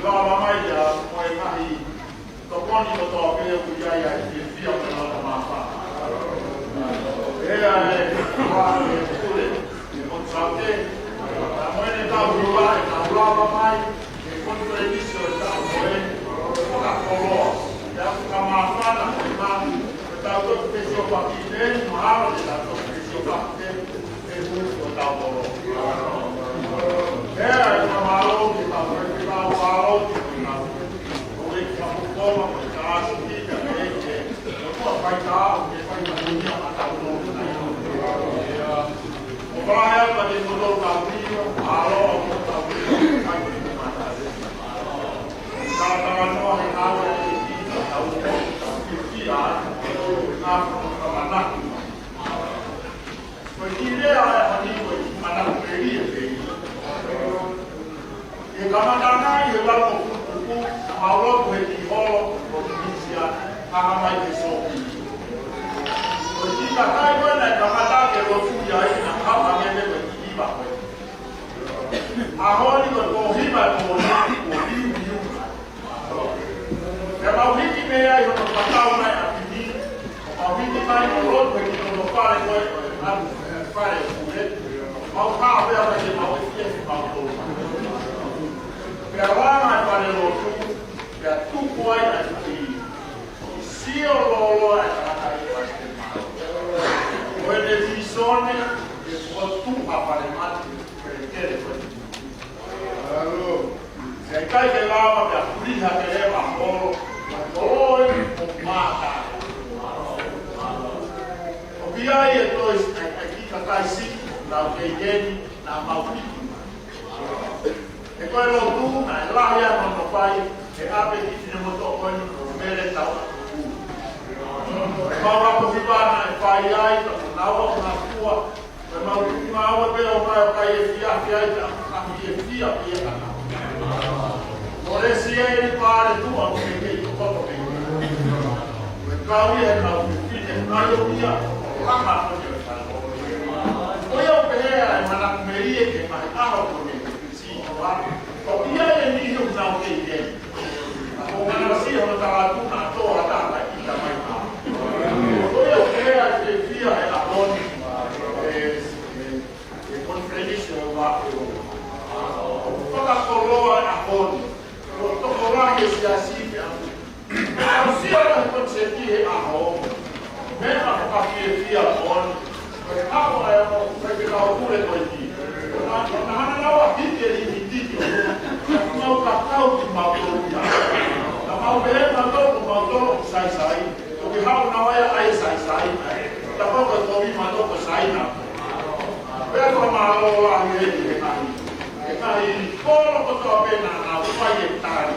Lava mai ia mo e ngaahi tokoni kotoa pē ʻoku ʻi ai ʻa e fiefia mo e loto māfana. Pea ʻe, ʻa e pule, ʻe Motu Saute, ʻa mo ʻene tau hiva ʻe tau lava mai, ʻe Konifelenisi ʻo e taʻu ko eni, fakakoloa, ʻe ʻaku ka māfana ko e mani, ʻe tau toki fesiofaki peni, mahalo ʻe tau toki fesiofaki peni, ʻe hū ko tau kolo. Pea ʻe ka mālō ke tau, ʻe ka mālō ke tau, ʻo e ka pukoma, ko e ka asu ki ka ke, ke, ko e kua fai ka, ke fai ka kunia a tau kolo. ʻO ka hea ka te koto ka kunia, mālō, ʻo ka kunia, ka kunia, ka kunia. Ka ka noa he ka, ka kunia, ka kunia, ka kunia, ka kunia. Ko e kiʻi lea ʻa e hani ko e kiʻi manako melie pē ia. ʻE kamata nai he lau ʻo Puputupu, naʻa mau lotu he kiʻi holo, ʻo Tunisia, hanga mai he sōpini. Ko e kiʻi kakai ko ē naʻe kamata ke lotu ia ai, naʻa kau hangē pē ko e kiʻi hiva ko ē. ʻAho ni ko e pō hiva e pō ni, ko e hiu hiu. Pea mau hiki mei ai hono patau mai ʻa Pini, ʻo mau hiki mai ʻo lotu he kiʻi hono fale ko ē, ʻo e ʻalu, fale ʻo Pule. Mau hao pea mai ke mau ʻi he mau tolu. Pea langa e fale lotu, pea tuku ai ʻa e kiʻi sio lōloa e tangata ʻi Pasitema. Ko ʻene vīsone, ʻe fotu ha fale mate, kelekele ko ē. Sai kai ke lava pea kuliha ke leva holo, ʻo ʻoi ʻo mata. ʻO pia ai e toi, ʻai, ʻai ki ka kai si, lau kei keni, naʻa mau piki. He ko e lotu, naʻe lahi ʻa e hono fai, he ʻapi ki ne mo tokoni, ʻo mele tau. He mau ako hiva naʻe fai ai, ka ko naua ko na kua, Ko e mau tuʻu ngāue pē ʻo mai ʻo kai e fiafi ai, pea ka fiefia pē ia ka na. Ko e siʻi e ni pale tuʻa ko e kei tokoto pē. Ko e kau ia he kau fefine, kau ia, langa ko ia e kau. Ko ia ʻoku pehē ʻa e manako melie ke mahi ʻaho ko eni. Siʻi hoa, ko ia e niʻihi ʻoku nau kei kei. Ka ko ngana si hono tala atu na to ata ka ita mai ka. Ko ia ʻoku pehē ʻa e fiefia he ʻaho ni, e, e, e konifelenisi ʻo e vā ʻo. Fakakoloa e ʻaho ni. Ko e tokolahi e siasi ke ʻamu. Aʻusia ʻa e konisepi he ʻaho. Meʻa fakafiefia moʻoni. Ko e kau ʻa e ʻaho, ko e kau pule ko e ki. Ko na, ko na hana naua hiki e limi tiki. Ko mau ka kau ki mau tolu ia. Ka mau pehē mau tolu, ko mau tolu ko Saisai. Ko ke hau naua ia ʻa e Saisai. Ka ko e kovi mau tolu ko Saina. Pea ko mālō lahi e he kai. He kai kolo kotoa pē naʻa nau fai e tali.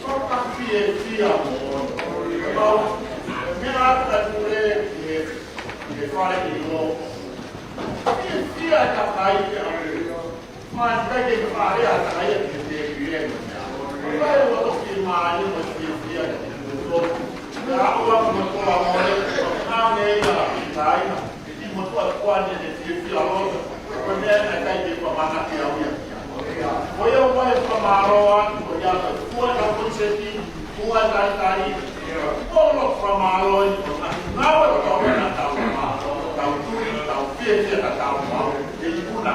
Fakafiefia moʻoni. Mau, meʻa atu ka pule ki he, ki he fale ʻi loto. Fiefia e kakai ke ʻalu. Mai kai ke fale a takai ki he tēpile mo e meʻa. Kai ua toki mai mo fiefia ki he loto. Ka ua mo tola mo e, ka ne ia la ki taina. Ke ki motu atu kuani ʻene fiefia loto. Ko e meʻa naʻe ʻikai ke fakamānaki au ia. Ko ia ʻoku ou fakamālō atu, ko ia ka fua e kau koniseti, fua e talitali. Ko e fakamālō eni, ko e ngaahi ngāue kotoa pē naʻa tau, tau tui, tau fiefia, ka tau mau, ke ikuna.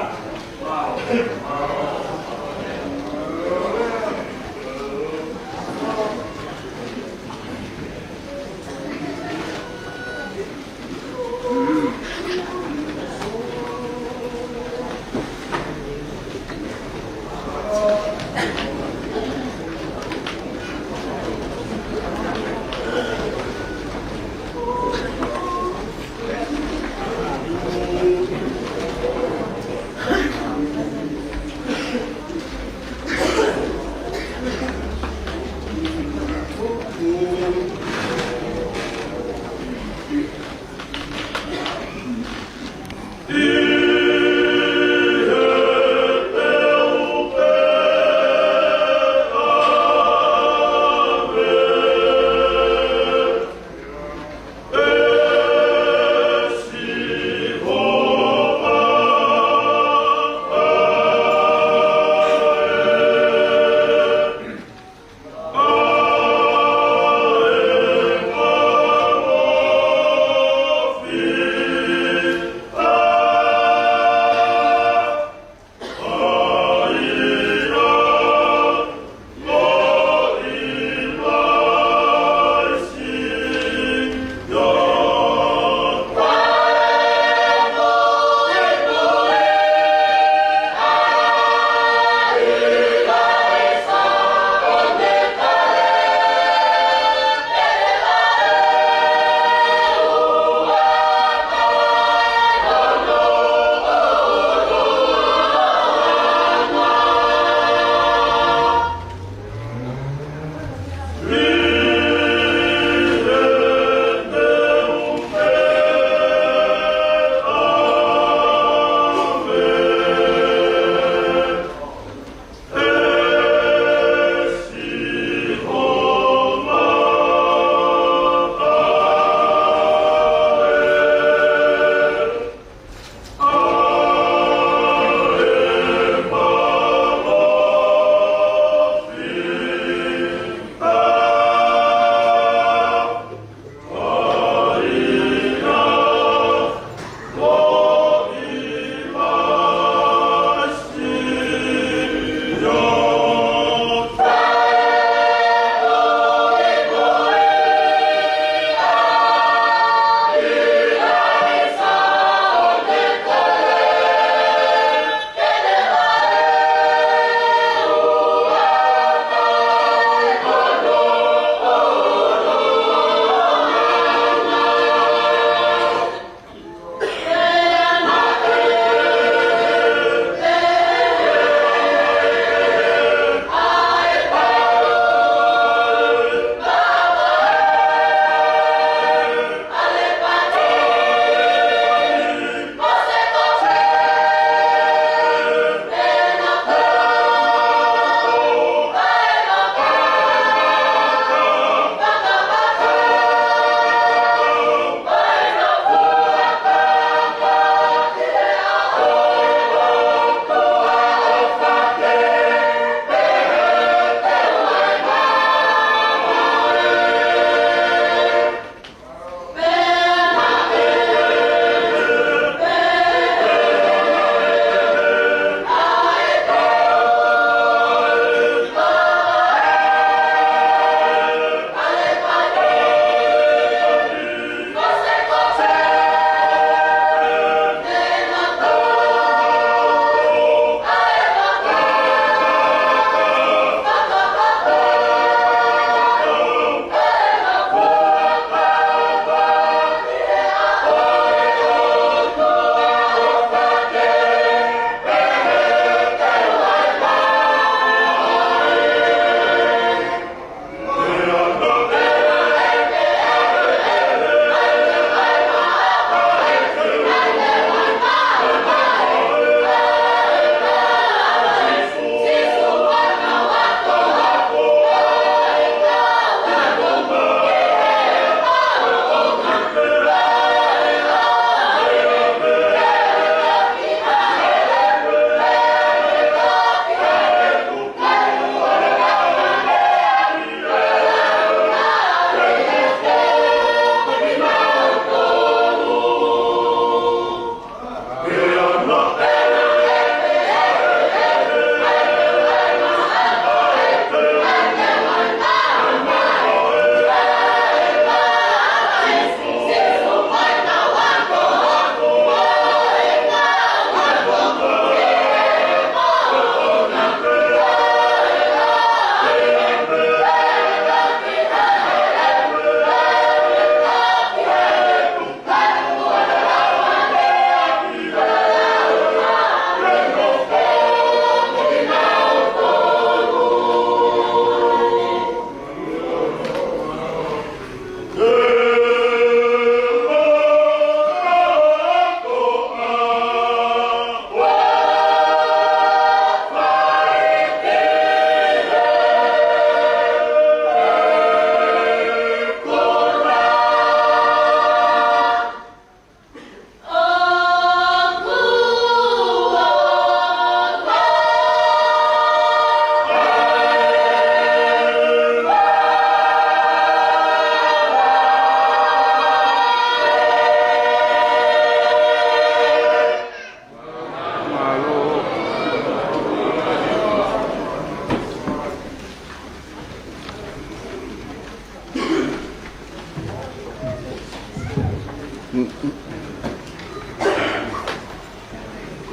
Ko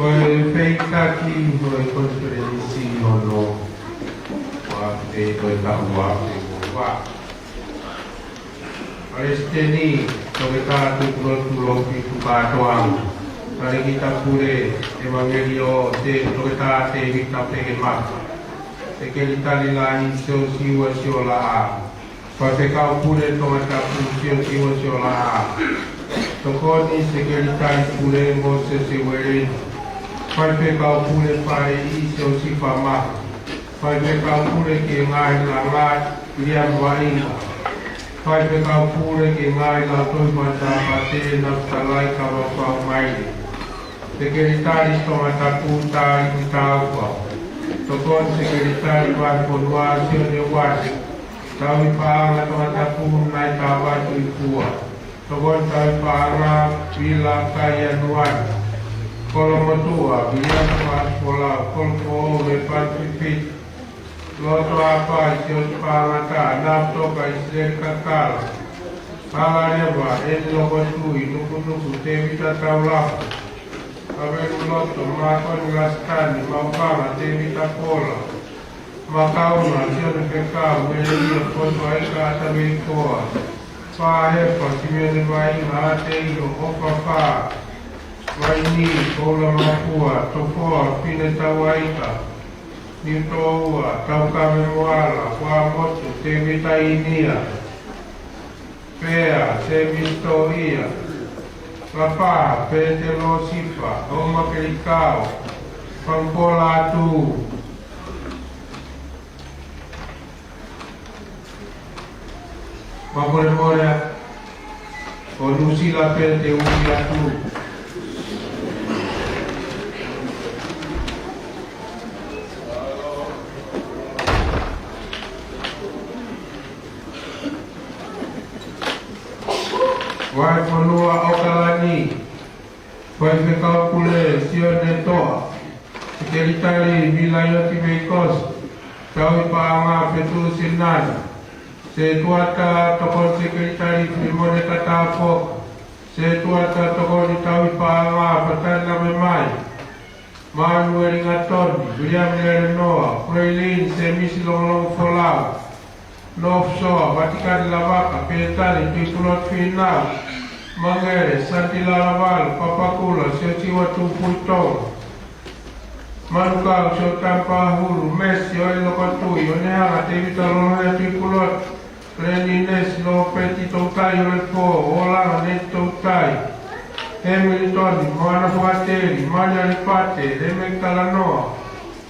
e feitaki ʻo e konifelenisi ono ua pē ʻo e taʻu ua afe ua ua. Palesiteni, Toketā Tukulotu Lopi Tukatoa. Talēkita Pule ʻEvangelio Te, Toketā Tēvita Pekemaka. Sekelitali Lahi, Siosiua Siolaʻa. Faifekau Pule Tongatapu, Siosiua Siolaʻa. Tokoni Sekelitali Pule, Mōsese Ueleni. Faifekau Pule Faleʻi, Siosifa Mahu. Faifekau Pule ki he Ngaahi Langa, Viliami Vaʻinga. Faifekau Pule ki he Ngaahi Lautohi Faka-Sāpate, Nafitalai Kavaufau Maile. Sekelitali Tongatapu, Tali Mitaufa. Tokoni Sekelitali Vahefonua, Sione Uasi. Tauhi Paʻanga Tongatapu, Naita Vaituifua. Tokoni Tauhi Paʻanga, Vila Kaianuani. Kolomotuʻa, Viliami Fakafolau. Kolofoʻou, Lēpani Fifita. Lotoʻapai, Siosiua Pangata. Nafutoka, ʻIsileli Kakala. Halaleva, ʻEni Lokotui. Nukunuku, Tēvita Taulafa. Haveluloto, Mākoni Lasitani. Maupanga, Tēvita Pola. Makauna, Sione Fekau. Melelio, Fotu Aika Ataveikoa. Fahefa, Simione Vaʻinga. ʻAteio, ʻOfa Fā. Vaini, Paula Mapua. Tofoa, Fine Tauaika. Niutōua, Taukave Moala. Kuamotu, Tēvita Inia. Pea, Sēmisi Toʻia. Lapaha, Pētelo Sifa. Houmakelikao, Fangu Pola Atu. Fakamolemole, ʻo Nuʻusila pē te u ui atu. Vahefonua ʻAokalani, Faifekau Pule Sione Toa. Sekelitali Milaioti Veikosi. Tauhi Paʻanga Petusi Nana. Setuata, Tokoni Sekelitali Filimone Katafoka. Setuata, Tokoni Tauhi Paʻanga Fatani Lamemai. Manueli Ngatoni, Viliami Lelenoa, Kureilini Sēmisi Longolongo Folau, Nofosoa, Vatikani Lavaka, Pētani Tuikulotu Fīnau, Mangele, Santi Lalavalu, Papakula, Siosiua Tupuitonga, Manukau, Siotama Pahulu, Mesi, ʻOi Lokotui, ʻOnehala, Tēvita Lolohea Tuikulotu, Leni Nesi, Lopeti Toutai, ʻOlefo, ʻOlanga Neti Toutai, Hemilitoni, Moana Fakateli, Mani Alipate, Lemeki Talanoa,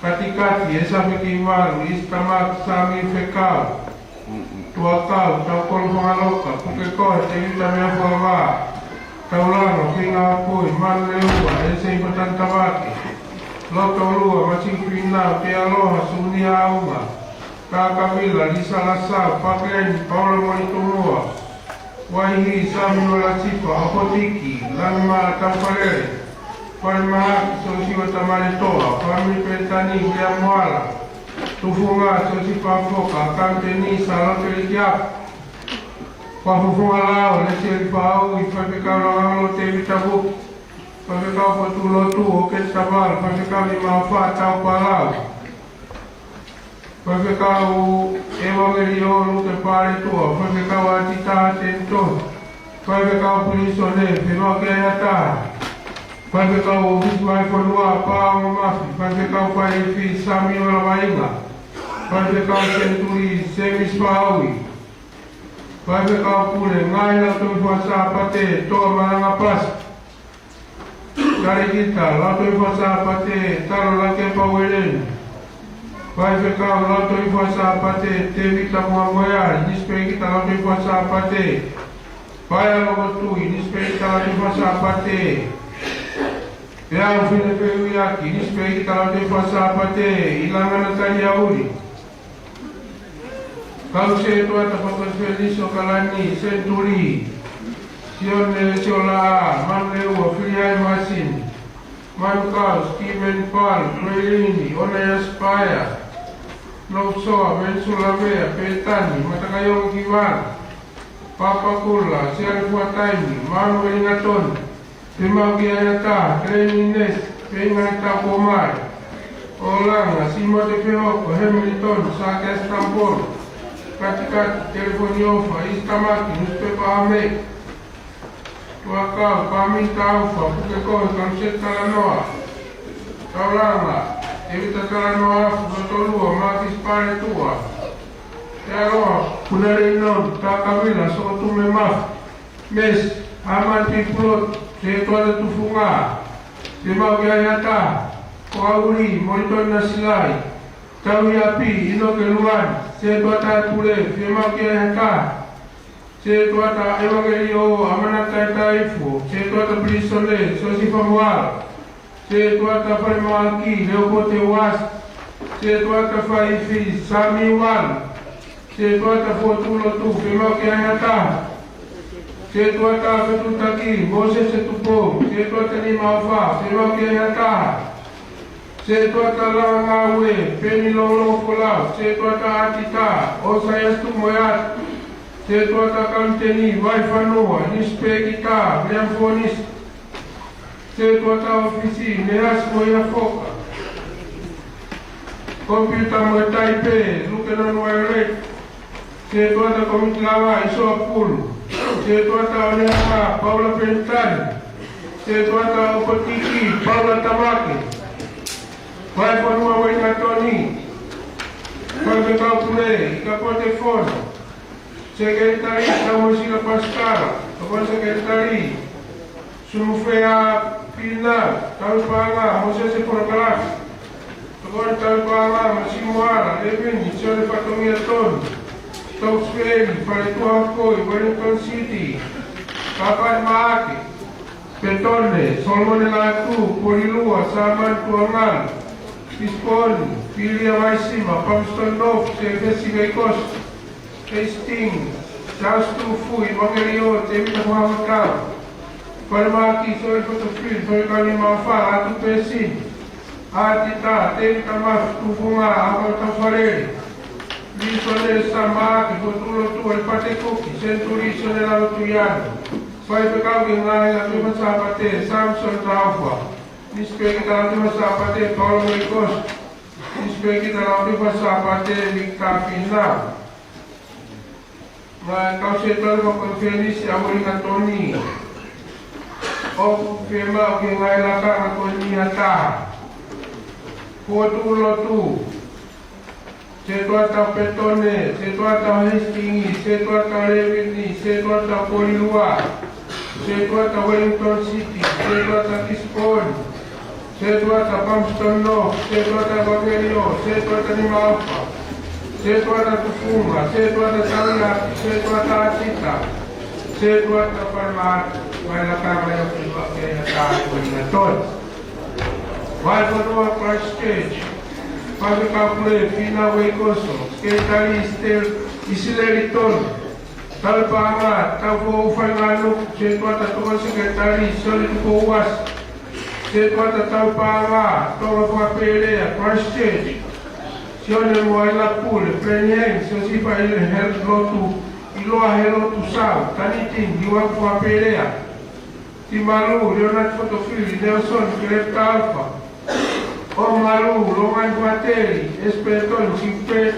Katikati, ʻEsapeki Valu, ʻIsita Maki, Sami Fekau, Tuakau, Taukolo Fangaloka, Pukekohe, Tēvita Meafakavā, Taulanga, Fingapui, Manuleua, ʻEsei Fatani Tavake, Lotolua, Masiu Fīnau, Te Aloha, Sunia Aunga, Kakavila, Lisa Lasau, Pakeleni, Paula Molitumua, Vaihi, Sami Lolasipa, Apotiki, Lanuma Taukalele, Falemahaki, Siosiua Tamaletoa, Fāmili Pētani, Viliami Moala, Tufunga, Siosifa Foka, Kapiteni Salote Likiafu, Fafufunga Lao, Lesieli Faui, Faifekau Langalo Tēvita Vuki, Faifekau Potulotu ʻOketi Tavalu, Faifekau Nimaofa Taupalau, Faifekau ʻEvangelio Luke Paletua, Faifekau ʻAtita Tenitohi, Faifekau Pilisone Fenuake Ata, Faifekau ʻŌfisi Vahefonua Paongo Mafi, Faifekau Faifi Samiola Vainga, Faifekau Senituli Sēmisi Faui, Faifekau Pule Ngaahi Lautohi Faka-Sāpate Toa Malanga Pasi, Talēkita Lautohi Faka-Sāpate Talolake Paueleni, Faifekau Lautohi Faka-Sāpate Tēvita Muamoeali, Nisipēkita Lautohi Faka-Sāpate Paea Lokotui, Nisipēkita Lautohi Faka-Sāpate Peau Fine Feuiaki, Nisipēkita Lautohi Faka-Sāpate ʻIlanga Natalia Uli, Kau Setuata Fakakonifelenisi ʻAokalani, Senituli Sione Siolaʻa, Manuleua Filiai Masini, Manukau Sitimeni Palu, Kureilini ʻOnaiasi Paea, Nofosoa Mensula Vea, Pētani Matakaiongo Kivana, Papakula, Siale Fuataimi, Manueli Ngatoni, fiemaʻu ki he ʻaho ʻe taha, Keleni Nesi, Peinga Takomai, ʻOlanga, Simote Fehoko, Hemilitoni, Sākeasi Tamupolu, Katikati, Telefoni ʻOfa, ʻIsitamaki, Nusipepa Hame, Tuakau, Pāmita ʻOfa, Puke Kohi, Kaluseti Talanoa, Taulanga, Tēvita Talanoa, Fuka Tolua, Mākisi Paletua, Te Aloha, Punale Inonu, Takavila, Sokotume Mafi, Mesi, Hamani Pulotu, Setuata Tufunga, fiemaʻu ki he ʻaho ʻe taha, Koauli, Molitoni Nasilai, Tauhiapi, ʻInoke Luani, Setuata Pule, fiemaʻu ki he ʻaho ʻe taha, Setuata ʻEvangelio, ʻAmanaki Taitaifo, Setuata Pilisone, Siosifa Moala, Setuata Falemahaki, Leopote Uasi, Setuata Faifi, Sami Ualu, Setuata Fuatulotu, fiemaʻu ki he ʻaho ʻe taha, Setuata Fetutaki, Mōsese Tupou, Setuata Nimaʻofa, fiemaʻu ki he ʻaho ʻe taha, Setuata Langaue, Peni Lolo Folau, Setuata ʻAtita, ʻOsaiasi Tumoeata, Setuata Kapiteni, Vaifanua, Nisipēkita, Viliami Fonisi, Setuata ʻŌfisi, Nehasi Moiafoka, Komipiuta mo e Taipe, Luke Nonuaeleti, Setuata Komiti Lava, ʻIsoa Pulu, Setuata ʻOneama, Paula Penitani, Setuata ʻOpotiki, Paula Tamake, Vaifanua Uelingatoni, Faifekau Pule, ʻIkapote Fono, Sekelitali, Samuesila Pasikala, Tokoni Sekelitali, Sunufea Pina, Tauhi Paʻanga, Mōsese Polokalafi, Tokoni Tauhi Paʻanga, Masimoala, Levini, Sione Fatongia Tonu, Stokes Valley, Faletua Hokoi, Wellington City, Kapani Maake, Petone, Solomone Latu, Polilua, Samani Tuangalu, Pisikoni, Pilia Vaisima, Palmerston North, Sefesi Veikosi, Hastings, Charles Tufui, ʻEvangelio, Tēvita Kuahamakau, Falemahaki, Soli Fotofili, Faifekau Nimaʻofa, Atu Pesini, ʻAtita, Tēvita Mafi, Tufunga, ʻAokalotau Falele, Lisone Samaki, Fotulotu, ʻAlipate Kuki, Senituli, Sione Lautuiano, Faifekau ki he Ngaahi Lāungefa Sāpate, Samson Taufa, Nisipēkita Lāungefa Sāpate, Paula Meikosi, Nisipēkita Lāungefa Sāpate, Nikita Pina. Ngaahi kau Setuata Konifelenisi ʻa Uelingatoni ʻoku fiemaʻu ki he ngaahi lakanga ko eni ʻe taha: Fotulotu, Setuata Petone, Setuata Hastings, Setuata Levini, Setuata Polilua, Setuata Wellington City, Setuata Pisikoni, Setuata Palmerston North, Setuata ʻEvangelio, Setuata Nimaʻofa, Setuata Tufunga, Setuata Tauhiapi, Setuata ʻAtita, Setuata Falemahaki, ngaahi lakanga ʻoku fiemaʻu ki he ngaahi lakanga ko eni ʻe taha: Vaifanua Christchurch, Faifekau Pule Fina Ueikoso, Sekelitali ʻIsileli Tonu, Tauhi Paʻanga, Taufoʻou Fainganuku, Setuata Tokoni Sekelitali, Sione Tupou Uasi, Setuata Tauhi Paʻanga, Tonga Fakapēlea, Christchurch, Sione Moaila Pule, Blenheim, Siosifa ʻIle Helotu, ʻIloa Helotu Sau, Tanitini, Niuaku Fakapēlea, Timalu, Leonard Fotofili, Nelson, Kelep Taufa, ʻOmalu, Longani Fakateli, Espetoni, Siupe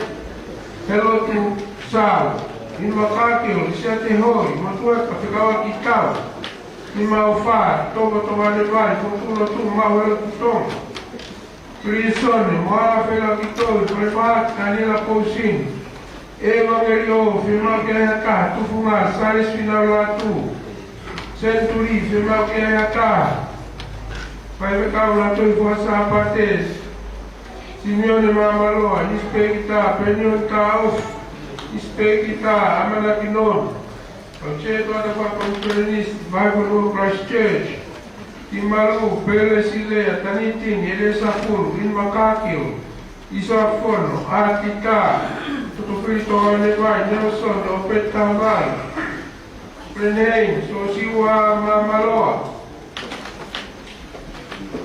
Helotu Sau, ʻInumakakiu, Lisiate Hoi, Motueka, Fekauʻaki Tau, Nimaʻofa, Toko Tonga Nevai, Fotulotu, Maʻu Helotu Tonga, Pilisone, Moala Felakitoi, Falemahaki, Taniela Pousini, ʻEvangelio, fiemaʻu ki he ʻaho ʻe taha: Tufunga, Sālesi Finau Latu, Senituli, fiemaʻu ki he ʻaho ʻe taha: Faifekau Lātūfuaʻi Sāpate, Simione Māmaloa, Nisipēkita Penioni Taofi, Nisipēkita ʻAmanaki Nonu, kau Setuata Fakakonifelenisi, Vaifanua Christchurch, Timalu, Pele Silea, Tanitini, ʻElesa Fulu, ʻInumakakiu, ʻIsoa Fono, ʻAtita, Fotofili Tonga Nevai, Nelson, ʻOpeti Tavai, Blenheim, Siosiua Māmaloa,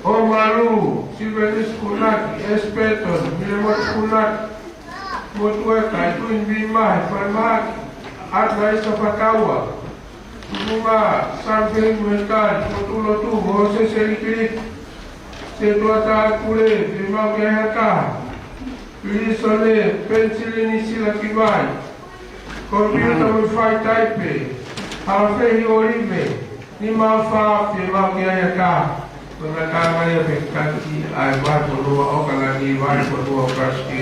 ʻOmalu, Silivesitasi Kunaki, Espetoni, Milemoti Kunaki, Motueka, ʻEtuini Vimahe, Falemahaki, ʻAtanaisa Fakaua, Tufunga Samfei Muhekali, Fokotuʻu Lotu Mōsese Likiliki, Setuata Akule, fiemaʻu ke ʻai ha taha, Pilisone Penisilini Silakivai, Komipiuta mo e Faitaipe, Hafehi ʻOlive, nima fā, fiemaʻu ke ʻai ha taha. Ko e ngataʻanga ia pē kaki ʻa e vahefonua ʻAokalani, vahefonua ʻAokalani,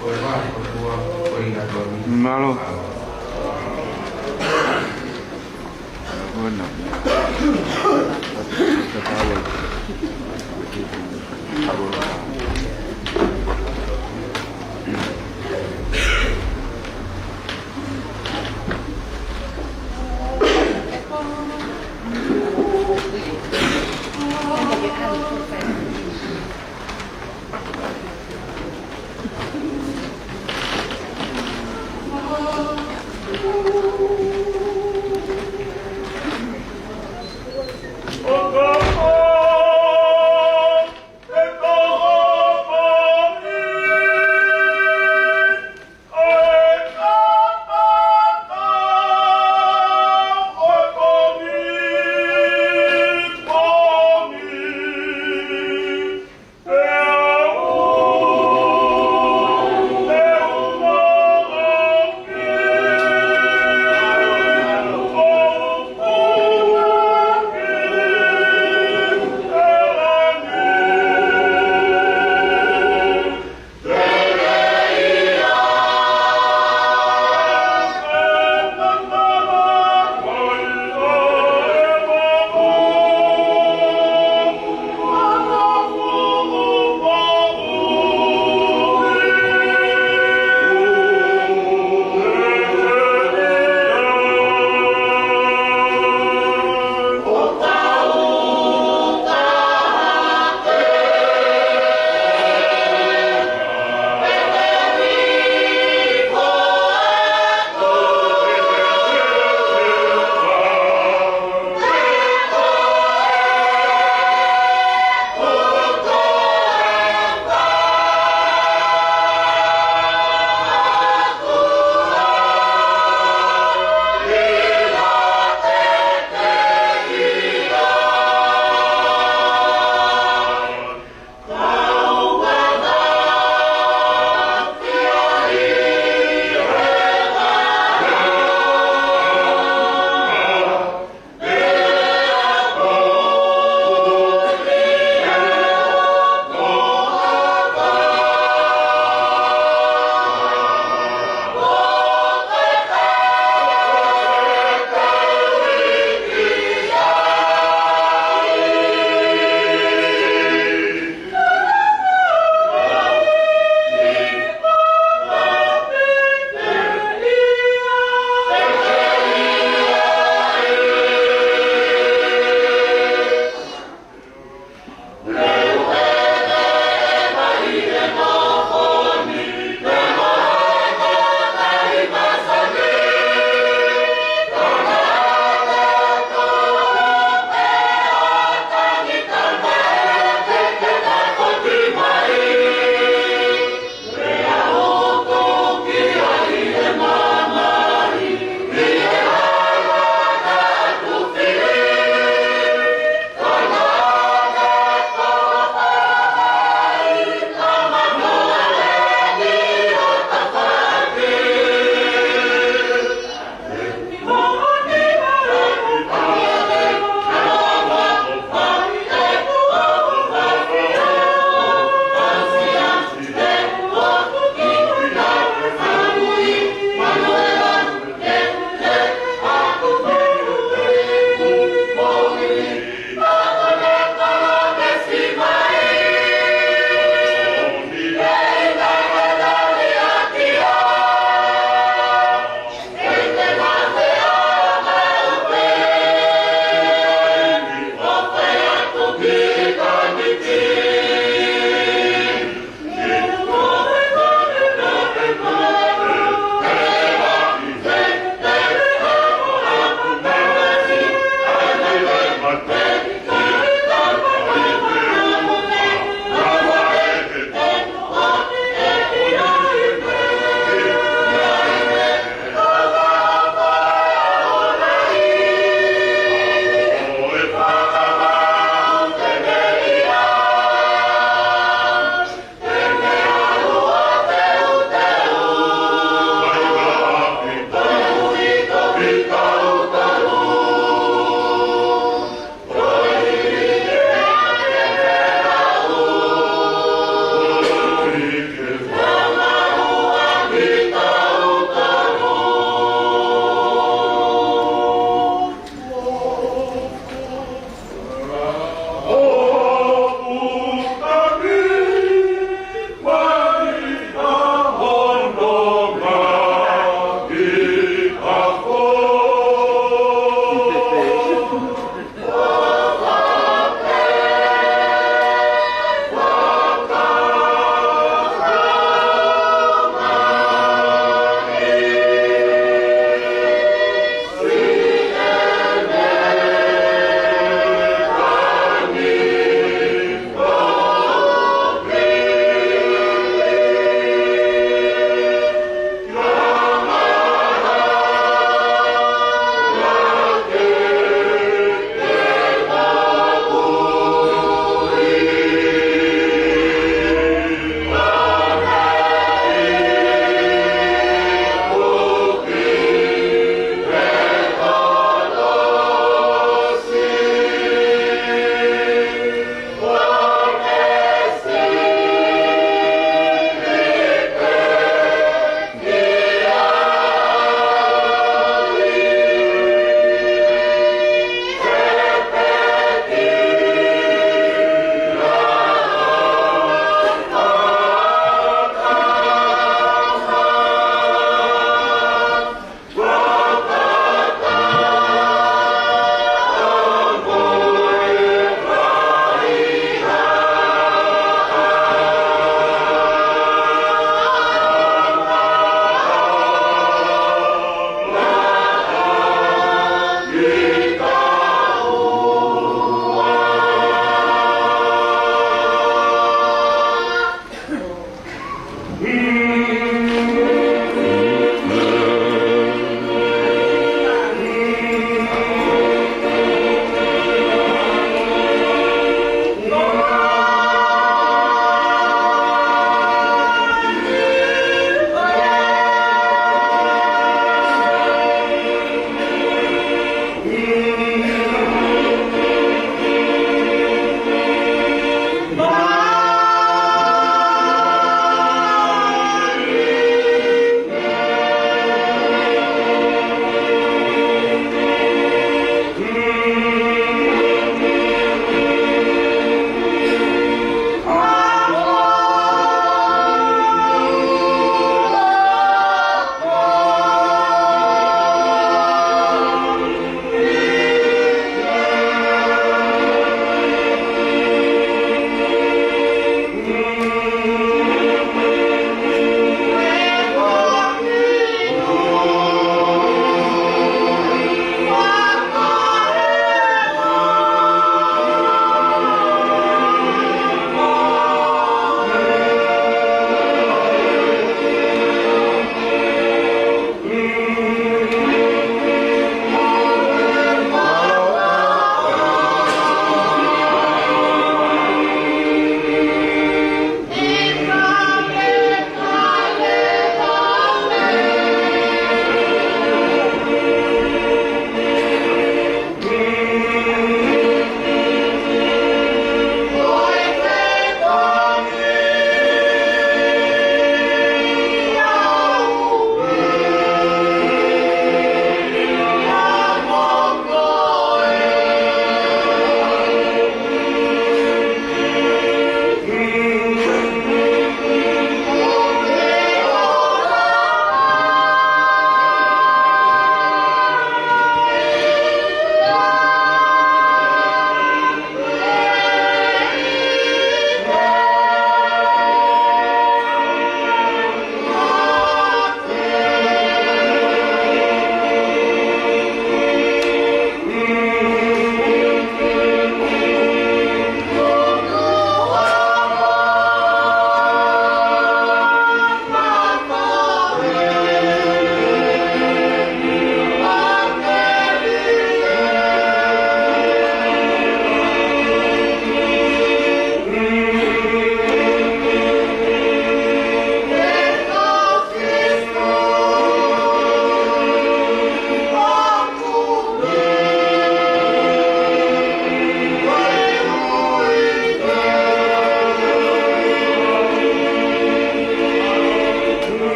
ʻo e vahefonua ʻo ʻIngatoni. Mālō.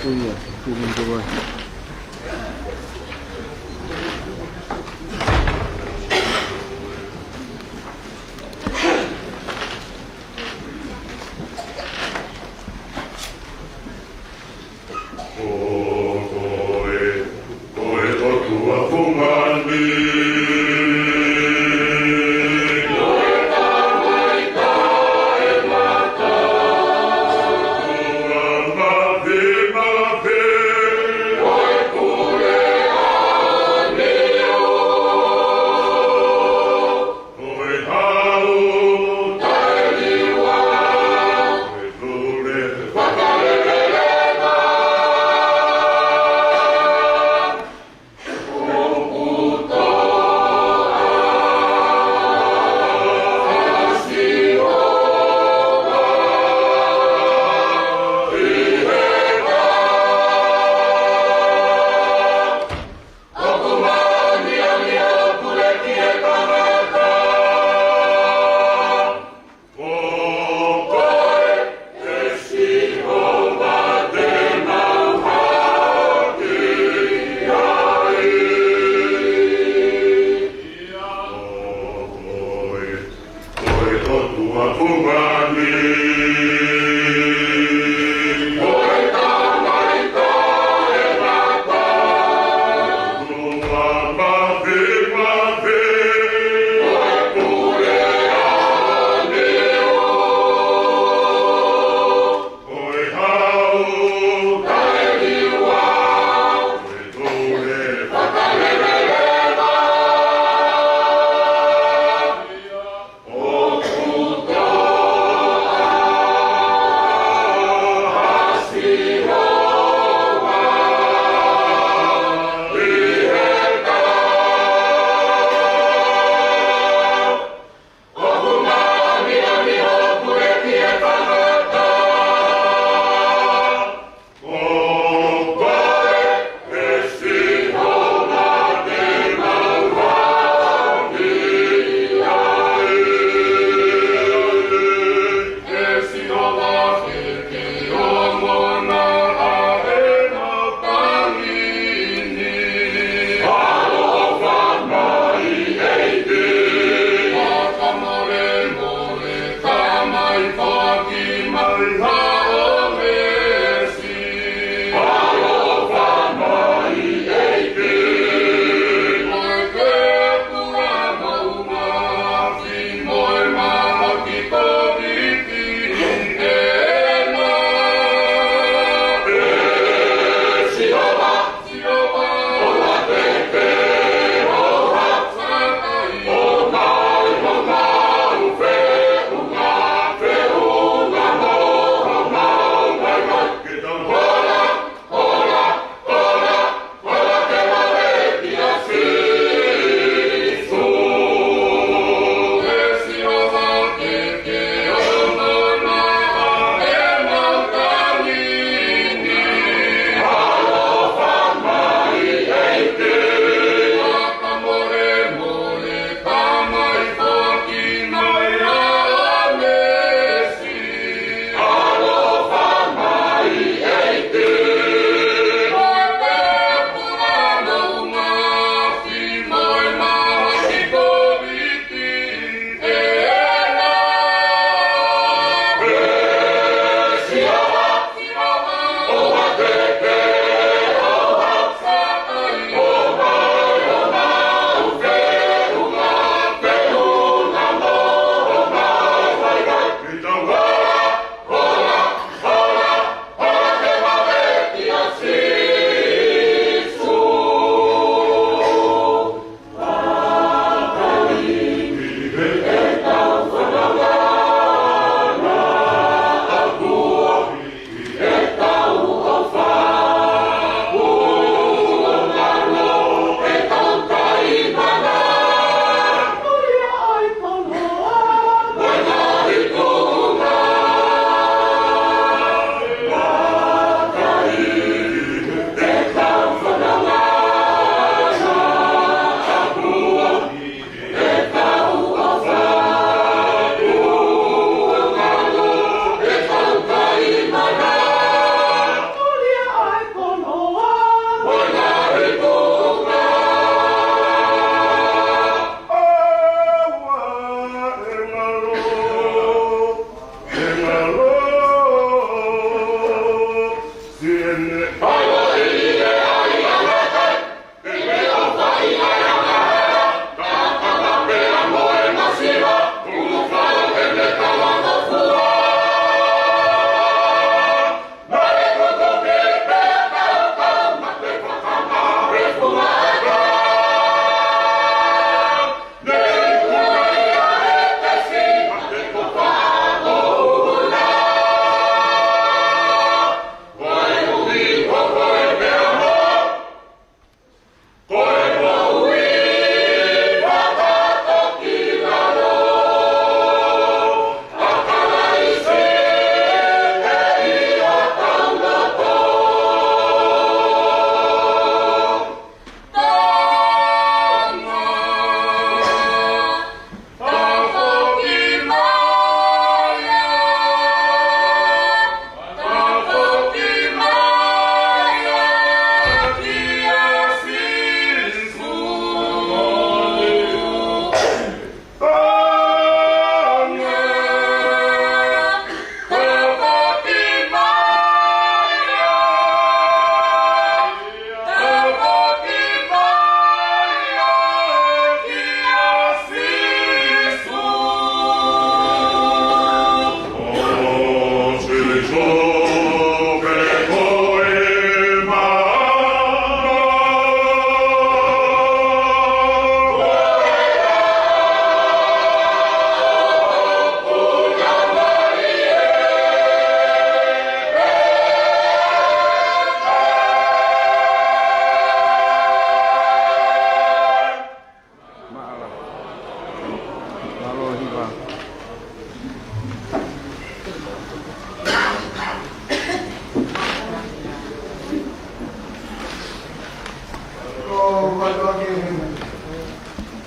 Ko ia, ko ia, ko ia. Ko koe, ko e ʻOtua fungani. Ko e tamaiki taʻemata. ʻOtua mavemave.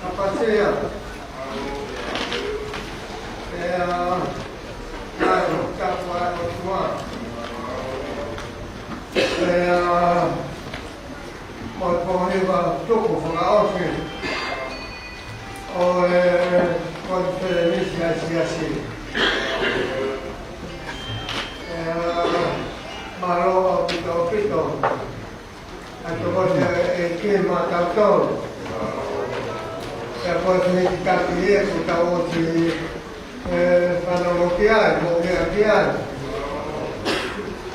Kapasia. Pea, ʻa e tapu ʻa e ʻOtua. Pea, mo e pōhiva tuku fakaʻosi ʻo e konifelenisi ʻa e siasi. Pea, mālō ʻaupito ʻaupito ʻa e tokoni ʻa e ʻEiki maʻatautolu. Pea ko e fehikitaki ē kuo tau ʻosi, ē, fanongo ki ai, moʻui ki ai.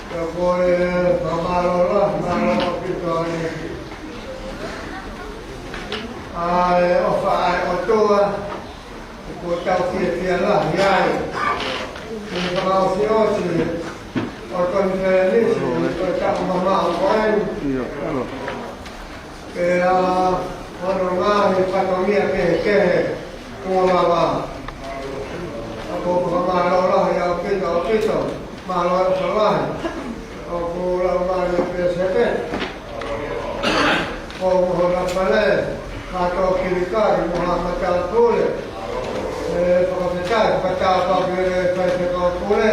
Pea ko e fakamālō lahi, mālō ʻaupito ʻa e, ʻa e ʻofa ʻa e ʻOtua, kuo tau fiefia lahi ai. Ko e fakaʻosiʻosi ʻo e konifelenisi ʻo e taʻu mamaʻo ko eni. Pea hono ngaahi fatongia kehekehe kuo lava. ʻOku ou fakamālō lahi ʻaupito, ʻaupito. Mālō e ʻofa lahi. ʻOku laumālie pē Sēpeni. Ko mo hona fale, Mātou Kilikali, mo ha matala pule. ʻE fakafetaʻi, fakatapu ki he faifekau pule.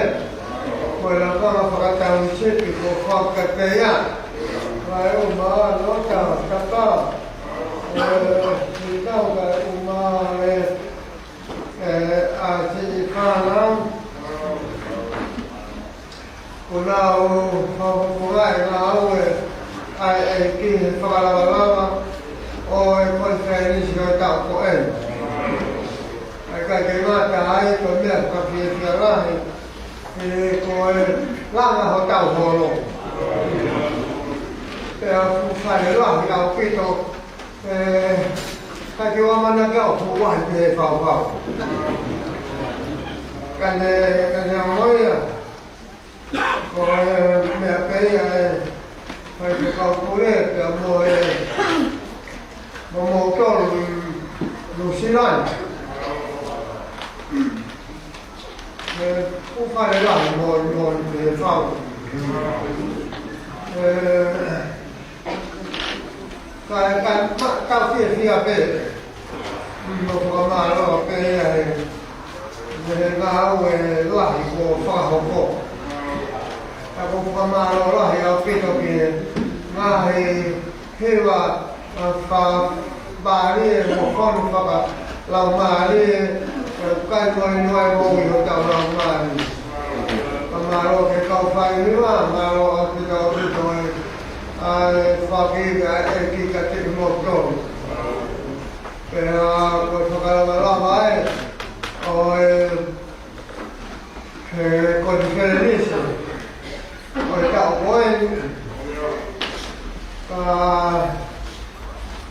Ko e lāunga fakatau i sipi, ko Faka Teia. Mai uma, nota, tapa. ʻE, i tau kai uma, ʻe, ʻe, ʻa siʻi fānau. Kuo nau fakafofonga e ngāue ʻa e ʻEiki he fakalavalava ʻo e konifelenisi ʻo e taʻu ko eni. ʻA e kai ke ngata ai ko e meʻa fakafiefia lahi, ʻe ko e langa hotau holo. Pea fuʻu fale lahi ʻaupito, ē, ka ke ʻoua ʻamanaki ʻoku fuʻu lahi pē he faufau. Ka ne, ka ne ʻamanaki ia. Ko e meʻa pē ia ʻe faifekau pule pea mo e, mo moutolu ʻi Nuʻusila ni. ʻE, fuʻu fale lahi mo, mo, mo e fau. ʻE, Ka, ka, ma, tau fiefia pē. Mm, ʻoku fakamālō pē ia he, he ngāue lahi kuo fakahoko. Ka ʻoku fakamālō lahi ʻaupito ki he ngaahi hiva, ʻa, fakamālie mo fonu fakalaumālie, ʻe kai mo inu ai mo i hotau laumālie. Fakamālō ki he kau faihiva, mālō ʻaupito, ʻaupito e ʻa e fakafetaʻi ʻa e ʻEiki kiate kimoutolu. Pea ko e fakalavalava ē ʻo e, e konifelenisi ʻo e taʻu ko eni. Ka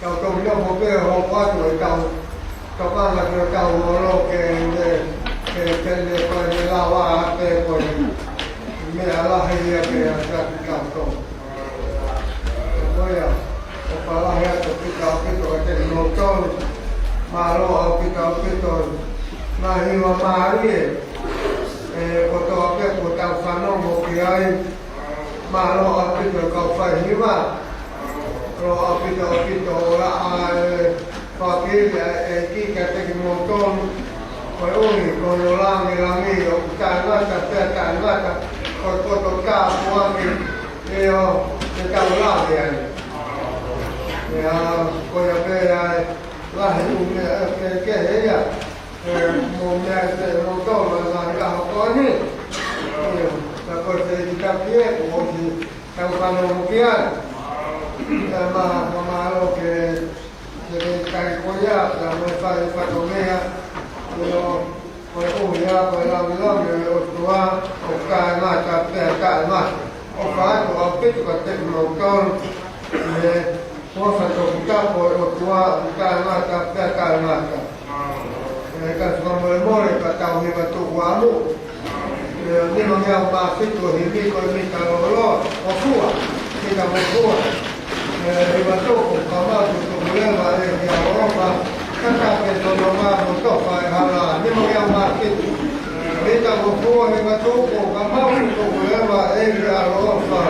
tau toki nofo pē ʻo hoko atu ʻetau tokanga ki hotau holo ke, ke, ke, ke ne ko e ne lava pē ko e meʻa lahi ia ke ʻatā kitautolu. Ko ia, ʻofa lahi atu ʻaupito ʻaupito kiate kimoutolu. Mālō ʻaupito ʻaupito. Ngaahi hiva mālie ē, kotoa pē kuo tau fanongo ki ai. Mālō ʻaupito kau faihiva. Mālō ʻaupito ʻaupito ʻo e fakafetaʻi ʻa e ʻEiki kiate kimoutolu. Koeʻuhi ko hono langilangi ʻoku taʻengata pea taʻengata, ko e poto tāpuaki ʻe ʻo te tau lave ai. Ia, ko ia pē ai, lahi ʻū meʻa ʻe kehekehe ia. ʻE, mo meʻa ʻe te mo tō, ma lahi ka hoko ni. Ia, ka ko e fehikitaki ē, kuo ʻosi tau fanongo ki ai. Ia, ma, ma, mālō ki he, ki he fehikitaki ko ia, ia mo e fai fatongia. Ia, Ko e ʻuhinga, ko e lāngilangi ʻo e ʻOtua, ʻoku taʻengata pea taʻengata. ʻOfa atu ʻaupito kiate kimoutolu, ʻi he huafa toputapu ʻo e ʻOtua, ʻoku taʻengata pea taʻengata. ʻE ka fakamolemole ka tau hiva tukuamu. ʻE nima ngeau mā fitu ʻo e himi ko e mita lolo, ʻo fua, mita mo fua. ʻE, hiva tuku, ka mau tuku leva ʻEiki ʻaloʻofa, ka ta ke fononga mo tofa e hala, nima ngeau mā fitu. Mita mo fua hiva tuku, ka mau tuku leva ʻEiki ʻaloʻofa,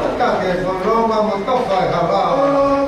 ka ta ke fononga mo tofa e hala.